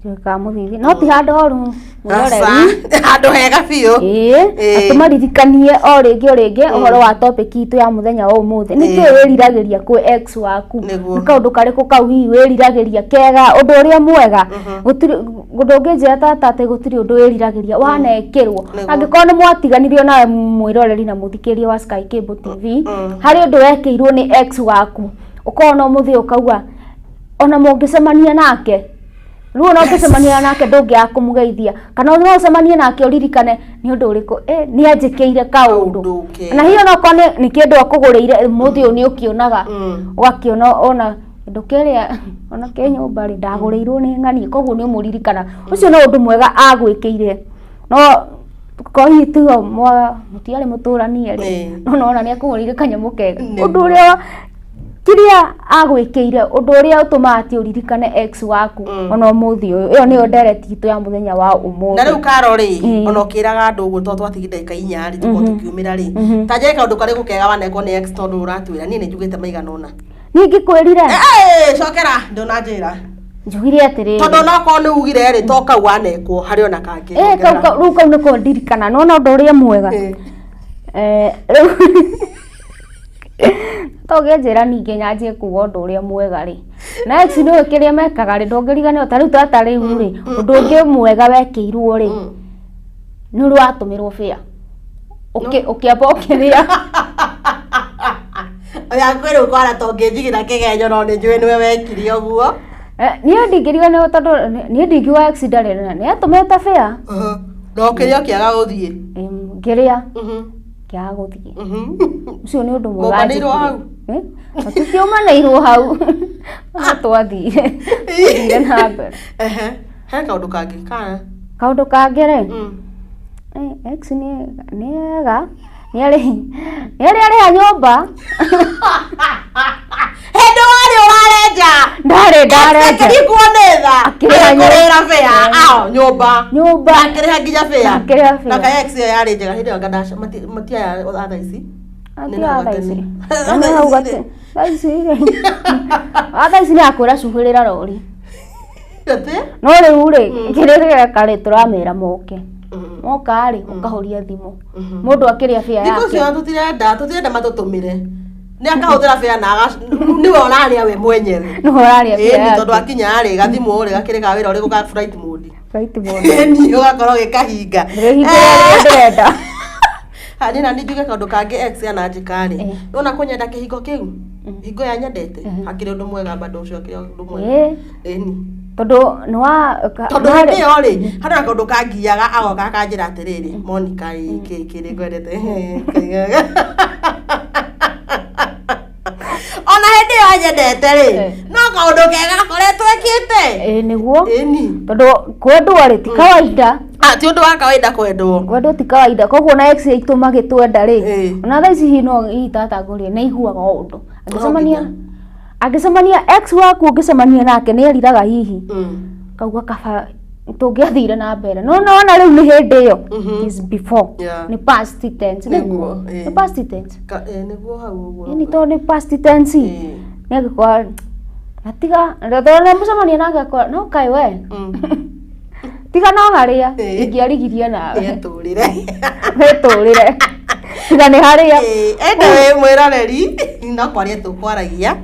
Joy Kamũthithi no ti handũ horu. Aca, Mwĩroreri. Handũ hega biũ. Ĩĩ, na tũmaririkanie o rĩngĩ o rĩngĩ ũhoro wa topic itũ ya mũthenya wa ũmũthĩ: nĩkĩĩ wĩriragĩria kwĩ ex waku? Nĩguo. Nĩ kaũndũ karĩkũ kau hihi wĩriragĩria kega, ũndũ ũrĩa mwega? Gũtirĩ ũndũ ũngĩnjĩra tata atĩ gũtirĩ ũndũ wĩriragĩria wanekĩrwo. Angĩkorwo nĩ mwatiganirio nawe, mwĩroreri na mũthikĩria wa Sky Cable TV, harĩ ũndũ wekĩirwo nĩ ex waku ũkorwo no mũthĩ ũkauga ona mũngĩcemania nake rĩu, ona ũngĩcemania nake ndũngĩaga kũmũgeithia, kana no ũcemanie nake ũririkane nĩ ũndũ ũrĩkũ nĩ anjĩkĩire kaũndũ. Kaũndũ kega. Na hiyo onokorwo nĩ kĩndũ akũgũrĩire, mũthĩ ũyũ nĩ ũkĩonaga, ũgakĩona ona kĩndũ kĩrĩa ona kĩ nyũmba rĩ, ndagũrĩirwo nĩ ng'ani, koguo nĩ ũmũririkana ũcio no ũndũ mwega agwĩkĩire. No ko hihi tigo mũtiarĩ mũtũranie rĩ, no nona nĩ akũgũrĩire kanyamũ kega, ũndũ ũrĩa kĩrĩa agwĩkĩire, ũndũ ũrĩa ũtũmaga atĩ ũririkane ex waku ona ũmũthĩ ũyũ. Ĩyo nĩyo ndereti itũ ya mũthenya wa ũmũthĩ. Na rĩu Karo rĩ, ona ũkĩraga andũ ũguo, tondũ twatigia ndagĩka 4 rĩ, tũkorwo tũkiumĩra rĩ, ta njĩre kaũndũ karĩkũ kega wanekwo nĩ ex, tondũ ũratwĩra niĩ nĩ njugĩte maigana ũna. Niĩ ngĩkwĩrire. Eh, cokera ndũnanjĩra. Njugire atĩrĩrĩ. Tondũ onokorwo nĩ ugire rĩ, to kau wanekwo, harĩ ona kangĩ. Eh, kau rĩu kau nĩko ndirikana. Nĩwona ũndũ ũrĩa mwega? Eh, rĩu to ũngĩnjĩra ningĩ nyanjie kuga ũndũ ũrĩa mwega rĩ. Na ex nĩũĩ kĩrĩa mekaga rĩ, ndũngĩriganĩrwo ta rĩu tata rĩu rĩ, ũndũ ũngĩ mwega wekĩirwo rĩ, nĩ ũrĩa watũmĩrwo bĩa. Ũkĩamba ũkĩrĩa. Oya kwĩ rĩu kwara to ngĩnjigĩra kĩgenyo no nĩ njũĩ nĩwe wekire ũguo. Eh, niĩ ndingĩriganĩrwo tondũ niĩ ndingiuga ex ndarĩ na nĩ atũmĩte bĩa. Na ũkĩrĩa ũkĩaga gũthiĩ. Ngĩrĩa kĩaga gũthiĩ. Ũcio nĩ ũndũ mwega. Mũmanĩirwo hau? Eh? Tũtiũmanĩirwo hau. No twathire. Twathire na mbere. Ehe. He kaũndũ kangĩ kana? Kaũndũ kangĩ rĩ, ex nĩ ega. Nĩ arĩ arĩha nyũmba. Hĩndĩ warĩ ũrarenja. Ndarĩ ndarenja. Akĩringwo nĩ tha. Akĩrĩha nyũmba. Akĩrĩra bĩa. Ao, nyũmba. Nyũmba. Akĩrĩha nginya bĩa. Akĩrĩha bĩa. Na kaĩ ex ĩyo yarĩ njega hĩndĩ ĩyo anga matiaya thaa ici. Atia thaa ici. Nĩ hau gate. Thaa ici rĩ. Thaa ici nĩ akwĩra cuhĩrĩra rori. Atĩ? No rĩu rĩ, kĩrĩa kĩreka rĩ, tũramera moke. Moka rĩ, ũkahoria thimũ. Mũndũ akĩrĩa bĩa Thikũ yake. icio tũtirenda matũtũmĩre. Nĩ akahũthĩra bĩa na nĩwe ũrarĩa we mwenyewe. Nĩwe ũrarĩa bĩa Ĩni, yake. tondũ akinya rĩ, gathimũ rĩ, gakĩrĩ ka wĩra ũrĩ gũka flight mode. Flight mode. Ĩni, ũgakorwo ũgĩkahinga. Ndĩrĩhingũra rĩrĩa ndĩrenda. Ha, niĩ nani njuge kaũndũ kangĩ ex ananjĩka rĩ. Nĩwona kũnyenda kĩhingo kĩu? Hingo ya nyendete? Hakĩrĩ ũndũ mwega bado ũcio akĩrĩ ũndũ mwega. Ĩni. Tondũ nĩ wa Tondũ hĩndĩ ĩyo rĩ, harĩ na kaũndũ kangiaga agoka akanjĩra atĩrĩrĩ, Monica ĩ kĩ kĩrĩ ngwendete. Ona hĩndĩ ĩyo anyendete rĩ, no kaũndũ kega akoretwo ekĩte. Ĩĩ nĩguo. Ĩni. Tondũ kwendwo rĩ ti kawaida. Ti ũndũ wa kawaida kwendwo. Kwendwo ti kawaida. Koguo na ex aitũ magĩtwenda rĩ, ona thaa ici hihi no hihi tata ngũrie nĩ aiguaga o ũndũ. Angĩcemania ex waku ũngĩcemania nake nĩ eriraga hihi. Kauga kaba tũngĩathire na mbere. No nona rĩu nĩ hĩndĩ ĩyo. Is before. Nĩ past tense. Nĩguo. Nĩ past tense. Nĩguo hau ũguo. Ĩni tondũ nĩ past tense. Nĩ angĩkorwo atiga tondũ nĩ mũcemania nake akora no kaĩ we. Tiga no harĩa ingĩarigirie nawe. Wĩtũrĩre. Wĩtũrĩre. Tiga nĩ harĩa. Anyway, mwĩroreri, no kwaria tũkwaragia,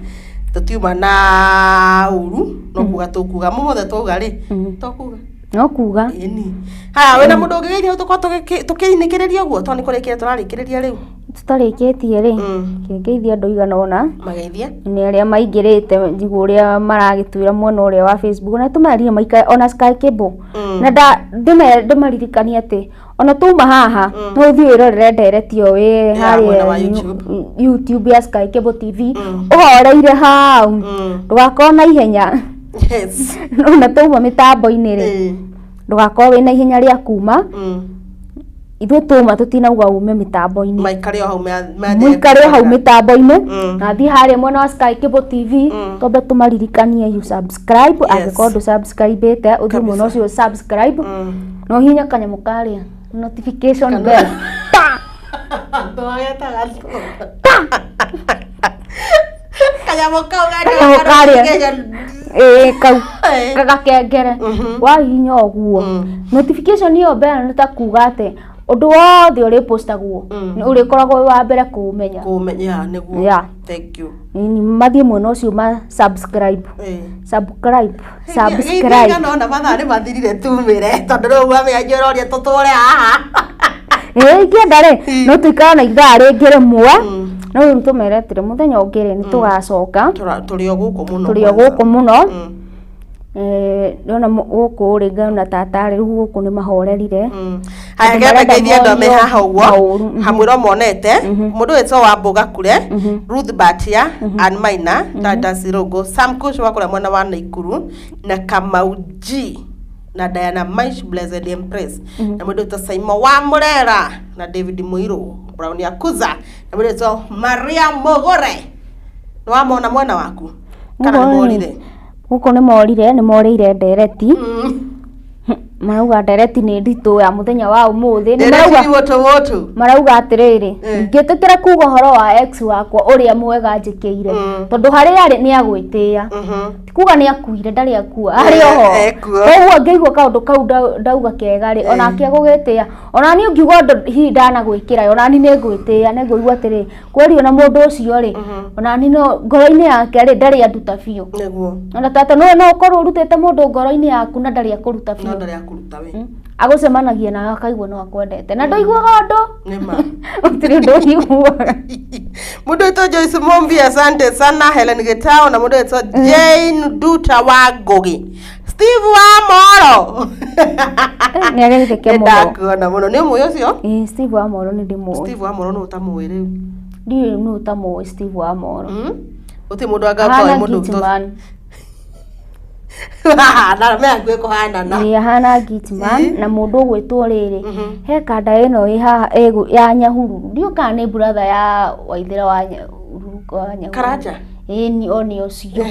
tũtiuma na ũru, no kuga tũkuga. Mũmothe twauga rĩ, to kuga. No kuga. Ĩni. Haya, wĩna mũndũ ũngĩgeithia tũkorwo tũkĩinĩkĩrĩria ũguo, tondũ nĩ kũrĩkia tũrarĩkĩrĩria rĩu. Tũtarĩkĩtie rĩ, kĩngeithia andũ igana ũna. Mageithie. Nĩ arĩa maingĩrĩte njigua ũrĩa maragĩtwĩra mwena ũrĩa wa Facebook na tũmerire maikare ona Sky Cable. Na ndĩmaririkanie atĩ ona tuma haha no ũthiĩ wĩrorere ndereti ĩyo wĩ mwena wa harĩa YouTube. YouTube ya Sky Cable TV ũhoreire hau ndũgakorwo na ihenya. Yes. Ona twauma mĩtambo-inĩ rĩ ndũgakorwo wĩna ihenya rĩa kuma. Ithuĩ twauma tũtinauga ume mĩtambo-inĩ. Maikare o hau Mũikare o hau mĩtambo-inĩ na thiĩ harĩa mwena wa Sky Cable TV twambe tũmaririkanie you subscribe angĩkorwo ndũ subscribe-ĩte ũthiĩ mwena ũcio subscribe na ũhihinye kanyamũ karĩa notification bell. Kanyamũ kau Kanyamũ karĩa. Ĩĩ kau gakengere wahihinya ũguo notification ĩyo bell nĩ ta kuga atĩ ũndũ wothe ũrĩpostagwo ũrĩkoragwo wĩ wa mbere kũũmenya. Kũũmenya, nĩguo. Yeah. Thank you. Nĩ mathiĩ mwena ũcio ma subscribe. Subscribe. Subscribe. Geithia nona mathaa nĩ mathirire tumĩre tondũ rĩu wamĩanjia ũroria tũtũre haha. Ĩĩ ingĩenda rĩ no tũikare na ithaa rĩngĩ rĩmwe no rĩu tũmere atĩrĩ mũthenya ũngĩ rĩ nĩ tũgacoka. Tũrĩ o gũkũ mũno. Tũrĩ o gũkũ mũno. Ndĩrona gũkũ rĩ ngona tata rĩ rĩu gũkũ nĩ mahorerire. Haya Andũ ngenda ngeithie andũ me haha ũguo maũru. hamwĩro monete mũndũ wĩtwo wa Mboga Kure, Ruth Batia, Ann Maina, Tata Sirongo, Sam Kush wa kũrĩa mwena wa Naikuru na Kamau G na Diana Maish Blessed Empress na mũndũ wĩtwo Simon wa Murera na David Muiru Brown Yakuza na mũndũ wĩtwo Maria Mogore. Nĩ wamona mwena waku kana nĩ morire? Gũkũ nĩ morire, nĩ morĩire ndereti. Marauga ndereti nĩ nditũ ya mũthenya wa ũmũthĩ. Nĩ marauga atĩrĩrĩ, ngĩtĩkĩra kuga ũhoro wa ex wakwa ũrĩa mwega njĩkĩire, tondũ harĩa arĩ nĩ agwĩtĩĩa. Ti kuga nĩ akuire, ndarĩ akua, arĩ oho. Koguo ngĩigua kaũndũ kau ndauga kega rĩ, onake agũgĩtĩĩa. Ona niĩ ũngiuga ũndũ hihi ndanagwĩkĩra, ona niĩ nĩ ngwĩtĩĩa, nĩ ngũigua atĩrĩ, kweri ona mũndũ ũcio rĩ, ona niĩ no ngoro-inĩ yake rĩ, ndarĩ anduta biũ. Nĩguo. Ona tata no ũkorwo ũrutĩte mũndũ ngoro-inĩ yaku na ndarĩ akũruta biũ. No ndarĩ akũruta we. Agũcemanagia nawe akaigua no akwendete. Na ndũiguaga ũndũ. Nĩ ma. Gũtirĩ ũndũ ũiguaga. Mũndũ wĩtwo Joyce Mumbi, asante sana. Helen Gitao na mũndũ wĩtwo Jane Duta wa Ngugi. Steve wa Moro. Nĩ ageithĩke mũno. Nĩndakuona mũno. Nĩ ũmũĩ ũcio? Ĩĩ, Steve wa Moro nĩ ndĩmũĩ. Steve wa Moro nũ ũtamũĩ rĩu? Ndiũĩ nũ ũtamũĩ Steve wa Moro. Gũtirĩ mũndũ angĩkorwo mũndũ Gitman. Na me hakuhĩ kũhanana. Ĩĩ, ahana Gitman na mũndũ ũgwĩtwo rĩrĩ, he kanda ĩno ĩ haha ya Nyahururu. Ndiũĩ kana nĩ brother ya Waithera wa Nyahururu. Karanja? Ĩĩ, o nĩ ũcio.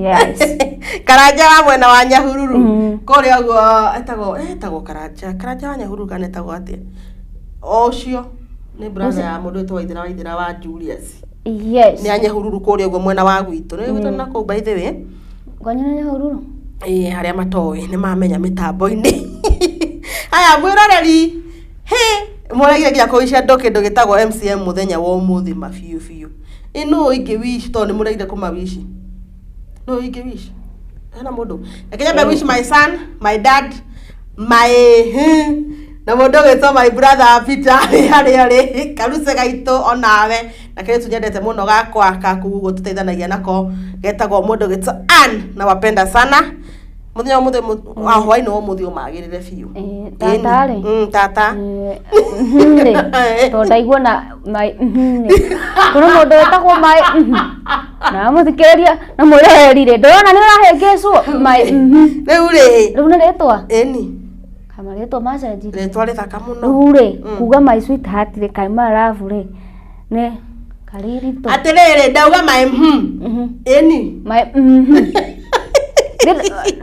Yes. Karanja wa mwena wa Nyahururu. Kũrĩa ũguo etagwo Karanja. Karanja wa Nyahururu kana etagwo atĩa? O ũcio nĩ brother ya mũndũ wĩtwo Waithera Waithera wa Julius. Yes. Nĩ a Nyahururu kũrĩa ũguo mwena wa gwitũ. Nĩ gwitũ na kũu by the way. Kwanyu nĩ Nyahururu? Ĩĩ, harĩa matoĩ nĩ mamenya mĩtambo-inĩ. Haya mwĩroreri, hĩ mũregire nginya kũwicia andũ kĩndũ gĩtagwo MCM mũthenya wa ũmũthĩ ma biũ biũ. Ĩ nũ ingĩ wish tondũ nĩ mũregire kũmawici? Nũ ingĩ wish? Hena mũndũ? Reke nyambe wish my son, my dad, my na mũndũ ũgwĩtwo my brother Peter harĩa arĩ, karuce gaitũ onawe, na kĩrĩa nyendete mũno gakwa ka kũu ũguo tũteithanagia nako getagwo mũndũ ũgwĩtwo Ann, na wapenda sana. Mũthenya wa ũmũthĩ wa hwaĩ-inĩ wa ũmũthĩ ũmagĩrĩre biũ. Tata rĩ? Tata. Rĩ, tondũ ndaigua na my rĩ. Kuna mũndũ wĩtagwo my na mũthikĩrĩria na mwĩroreri rĩ, ndũrona nĩ ũrahĩngĩcwo my. Rĩu rĩ. Rĩu nĩ rĩtwa? Ĩni. Kama rĩtwa macenjirie. Rĩtwa rĩthaka mũno. Rĩu rĩ, kuga my sweetheart rĩ, kaĩ my love rĩ, nĩ karĩritũ. Atĩrĩrĩ, ndauga my Ĩni. My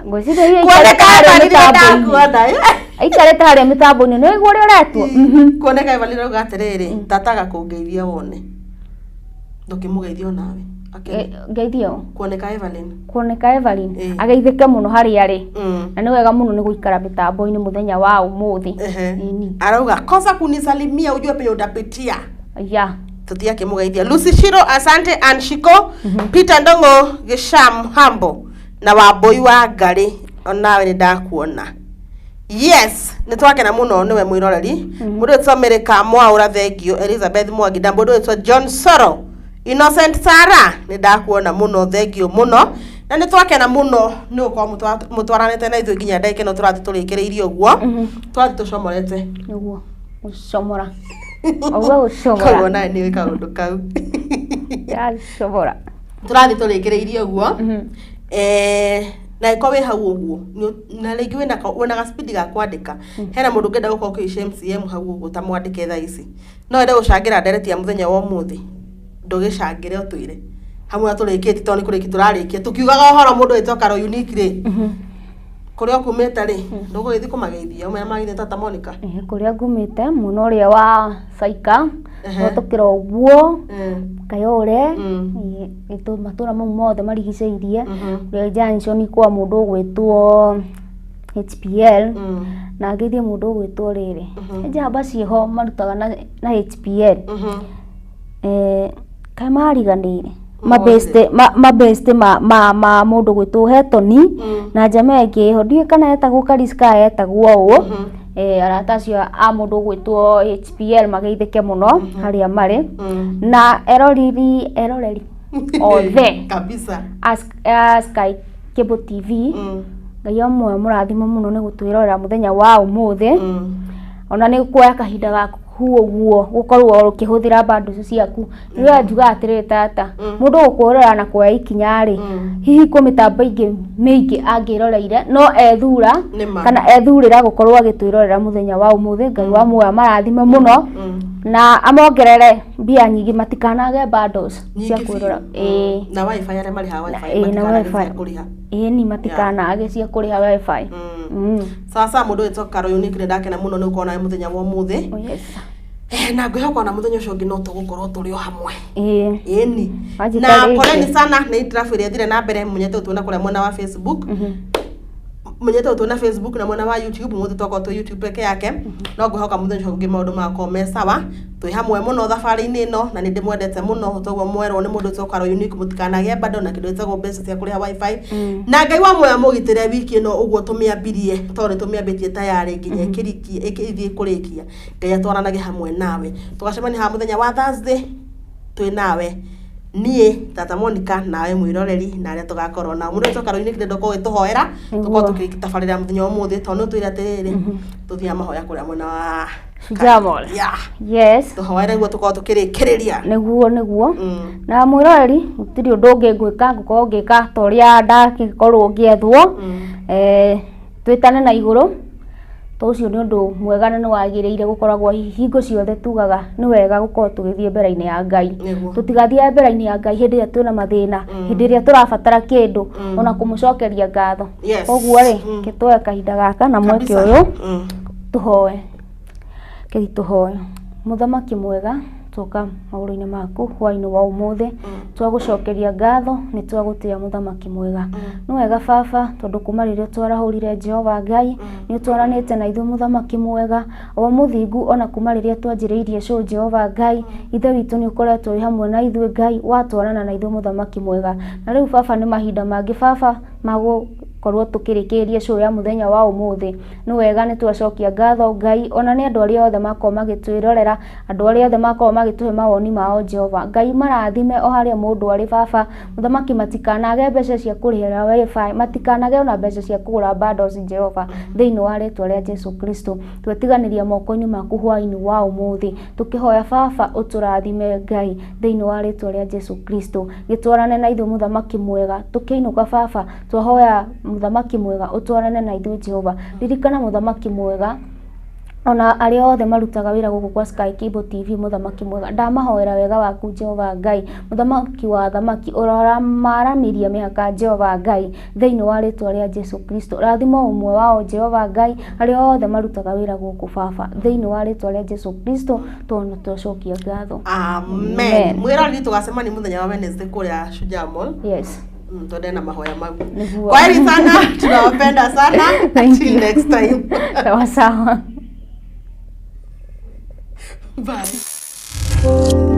ngwĩciria hihi Kuoneka aikarĩte harĩa Evelyn mĩtambo-inĩ. ndakuona. Aikarĩte harĩa mĩtambo-inĩ, nĩ waigua ũrĩa ũretwo? Kuoneka Evelyn auga atĩrĩrĩ, tata agakũngeithia wone. Ndũkĩmũgeithia onawe. Ngeithia ũ? Kuoneka Evelyn. Kuoneka Evelyn. Ageithĩke mũno harĩa arĩ. Na nĩ wega mũno nĩ gũikara mĩtambo-inĩ mũthenya wa ũmũthĩ. Arauga kosa kunisalimia ujue penye utapitia. Ya. Tutia kĩmũgeithia. Lucy Shiro, asante. Ann Shiko, Peter Ndongo, Gisham Hambo na Wambui wa Ngarĩ, onawe nĩ ndakuona. Yes, nĩ twakena mũno nĩwe mwĩroreri. Mũndũ wĩtwo America Mwaũra, thengio. Elizabeth Mwangi na mũndũ wĩtwo John Soro, Innocent Sara, nĩ ndakuona mũno, thengio mũno. Na nĩ twakena mũno nĩ gũkorwo mũtwaranĩte na ithuĩ nginya ndagĩka ĩno tũrathiĩ tũrĩkĩrĩirie ũguo. Tũrathiĩ tũcomorete. Nĩguo. Gũcomora. Ũguo gũcomora. Koguo nawe nĩ ũĩ kaũndũ kau. Ndĩracomora. Tũrathiĩ tũrĩkĩrĩirie ũguo. Na ĩkorwo wĩ hau ũguo na rĩngĩ wĩna ga speed ga kwandĩka, hena mũndũ ũngĩenda gũkorwo ũkĩica MCM hau ũguo ta mwandĩke thaa ici, no wende gũcangĩra ndereti ya mũthenya wa ũmũthĩ, ndũgĩcangĩre ũtwĩre hamwe na tũrĩkĩtie, tondũ nĩ kũrĩkia tũrarĩkia tũkiugaga ũhoro mũndũ wĩtwo Karo Unique rĩ, kũrĩa ũkumĩte rĩ, ndũgũgĩthiĩ kũmageithia ũmwe mageithia tata Monica. Kũrĩa ngumĩte mwena ũrĩa wa Saika, tũkĩra ũguo Kayore, matũra mau mothe marigicĩirie, ũrĩa junction kwa mũndũ ũgwĩtwo HPL, na ngeithie mũndũ ũgwĩtwo rĩrĩ, njamba ciĩho marutaga na HPL. Kaĩ mariganĩire mabeste ma mũndũ gwĩtwo Hetoni na njama ĩngĩ ĩho, ndiũĩ kana etagwo Karis kana etagwo ũũ. Arata acio a mũndũ ũgwĩtwo HPL mageithĩke mũno harĩa marĩ, na eroreri othe kabisa a Sky Cable TV. Ngai amwe mũrathime mũno nĩ gũtwĩrorera mũthenya wa ũmũthĩ. Ona nĩ kuoya kahinda gaku ũguo gũkorwo ũkĩhũthĩra bundles ciaku. Nĩ njugaga atĩrĩrĩ tata, mũndũ gũkwĩrorera na kuoya ikinya rĩ, hihi kwĩ mĩtambo ĩngĩ mĩingĩ angĩroreire, no ethura kana ethurĩra gũkorwo agĩtwĩrorera mũthenya wa ũmũthĩ. Ngai wa muoyo marathime mũno na amongerere mbia nyingĩ, matikanage bundles cia kwĩrora. Na wifi arĩa marĩhaga wifi, ĩĩ ni matikanage cia kũrĩha wifi. Sawa sawa, mũndũ wĩtwo Carol Unique, nĩ ndakena mũno nĩ gũkorwo nawe mũthenya wa ũmũthĩ. Oh, yes. Na ngwĩhoka ona mũthenya ũcio ũngĩ no tũgũkorwo tũrĩ o hamwe. Ĩĩ. Ĩni. Wanjĩta Na rĩngĩ. poleni sana nĩ itirabu ĩrĩa ĩthire na mbere mũnyete ũtuona kũrĩa mwena wa Facebook. Mũnyete ũtuona Facebook na mwena wa YouTube, mũthĩ twakorwo twĩ YouTube peke yake. No ngwĩhoka mũthenya ũcio ũngĩ maũndũ magakorwo me sawa. Twĩ hamwe mũno thabarĩ-inĩ ĩno na nĩ ndĩmwendete mũno, toguo mwerwo nĩ mũndũ wĩtwo Carol Unique, mũtikanagĩe bado na kĩndũ gĩtagwo mbeca cia kũrĩha WiFi. Na Ngai wa muoyo mũgitĩre wiki ĩno ũguo tũmĩambirie, tondũ nĩ tũmĩambĩtie tayarĩ nginya ĩkĩrikie ĩkĩthiĩ kũrĩkia. Ngai atwaranage hamwe nawe. Tũgacemania haha mũthenya wa Thursday twĩ nawe, niĩ Tata Monica, nawe mwĩroreri, na arĩa tũgakorwo nao. Mũndũ wĩtwo Carol Unique, ndĩrenda ũkorwo ũgĩtũhoera tũkorwo tũkĩtabarĩra mũthenya wa ũmũthĩ, tondũ nĩ ũtwĩre atĩrĩrĩ, tũthiaga mahoya kũrĩa mwena wa Shujaa Mall. Yeah. Yes. Tũhoere nĩguo tũkorwo tũkĩrĩkĩrĩria. Nĩguo. Na mwĩroreri, gũtirĩ ũndũ ũngĩ ngwĩka, ngũkorwo ngĩka ta ũrĩa ndagĩkorwo ngĩethwo. Twĩtane na igũrũ, to ũcio nĩ ũndũ mwega na nĩ wagĩrĩire gũkoragwo hingo ciothe tugaga nĩ wega gũkorwo tũgĩthiĩ mbere-inĩ ya Ngai. Tũtigathiaga mbere-inĩ ya Ngai hĩndĩ ĩrĩa twĩna mathĩna, hĩndĩ ĩrĩa tũrabatara kĩndũ, ona kũmũcokeria ngatho. Koguo rĩ, kĩtwoe kahinda gaka na mweke ũyũ tũhoe. Kei tũhoe. Mũthamaki mwega, twoka magũrũ-inĩ maku hwaĩ-inĩ wa ũmũthĩ, twagũcokeria ngatho, nĩ twagũtĩa mũthamaki mwega. Nĩ wega baba, tondũ kuma rĩrĩa twarahũrire Jehova Ngai, nĩ ũtwaranĩte na ithuĩ mũthamaki mwega, o mũthingu, ona kuma rĩrĩa twanjĩrĩirie show Jehova Ngai, ithe witũ nĩ ũkoretwo wĩ hamwe na ithuĩ Ngai, watwarana na ithuĩ mũthamaki mwega. Na rĩu baba nĩ mahinda mangĩ baba magũkorwo tũkĩrĩkĩrĩria show ya mũthenya wa ũmũthĩ. Nĩ wega, nĩ twacokia ngatho Ngai, ona nĩ andũ arĩa othe makorwo magĩtwĩrorera, andũ arĩa othe makorwo magĩtũhe mawoni mao Jehova Ngai, marathime o harĩa mũndũ arĩ baba mũthamaki, matikanage mbeca cia kũrĩhĩra WiFi, matikanage ona mbeca cia kũgũra bundles Jehova, thĩinĩ wa rĩtwa rĩa Jesu Kristo. Twetiganĩria moko-inĩ maku hwaĩ-inĩ wa ũmũthĩ, tũkĩhoya baba ũtũrathime Ngai, thĩinĩ wa rĩtwa rĩa Jesu Kristo. Gĩtwarane na ithuĩ mũthamaki mwega, tũkĩinũka baba, twahoya mũthamaki mwega ũtwarane na ithuĩ Jehova. Ririkana mũthamaki mwega ona arĩa othe marutaga wĩra gũkũ kwa Sky Cable TV, mũthamaki mwega, ndamahoera wega waku Jehova Ngai, mũthamaki wa thamaki, ũramaramĩria mĩhaka Jehova Ngai, thĩinĩ wa rĩtwa rĩa Jesu Kristo. Rathima ũmwe wao Jehova Ngai, arĩa othe marutaga wĩra gũkũ baba, thĩinĩ wa rĩtwa rĩa Jesu Kristo, tondũ twacokia ngatho. Amen. Mwĩroreri, tũgacemania mũthenya wa Wednesday kũrĩa Shujaa Mall. Yes. Tuende na mahoya mau. Nĩguo. Kwaheri sana, tunawapenda sana. Thank Until you. next time. Sawa sawa. Bye.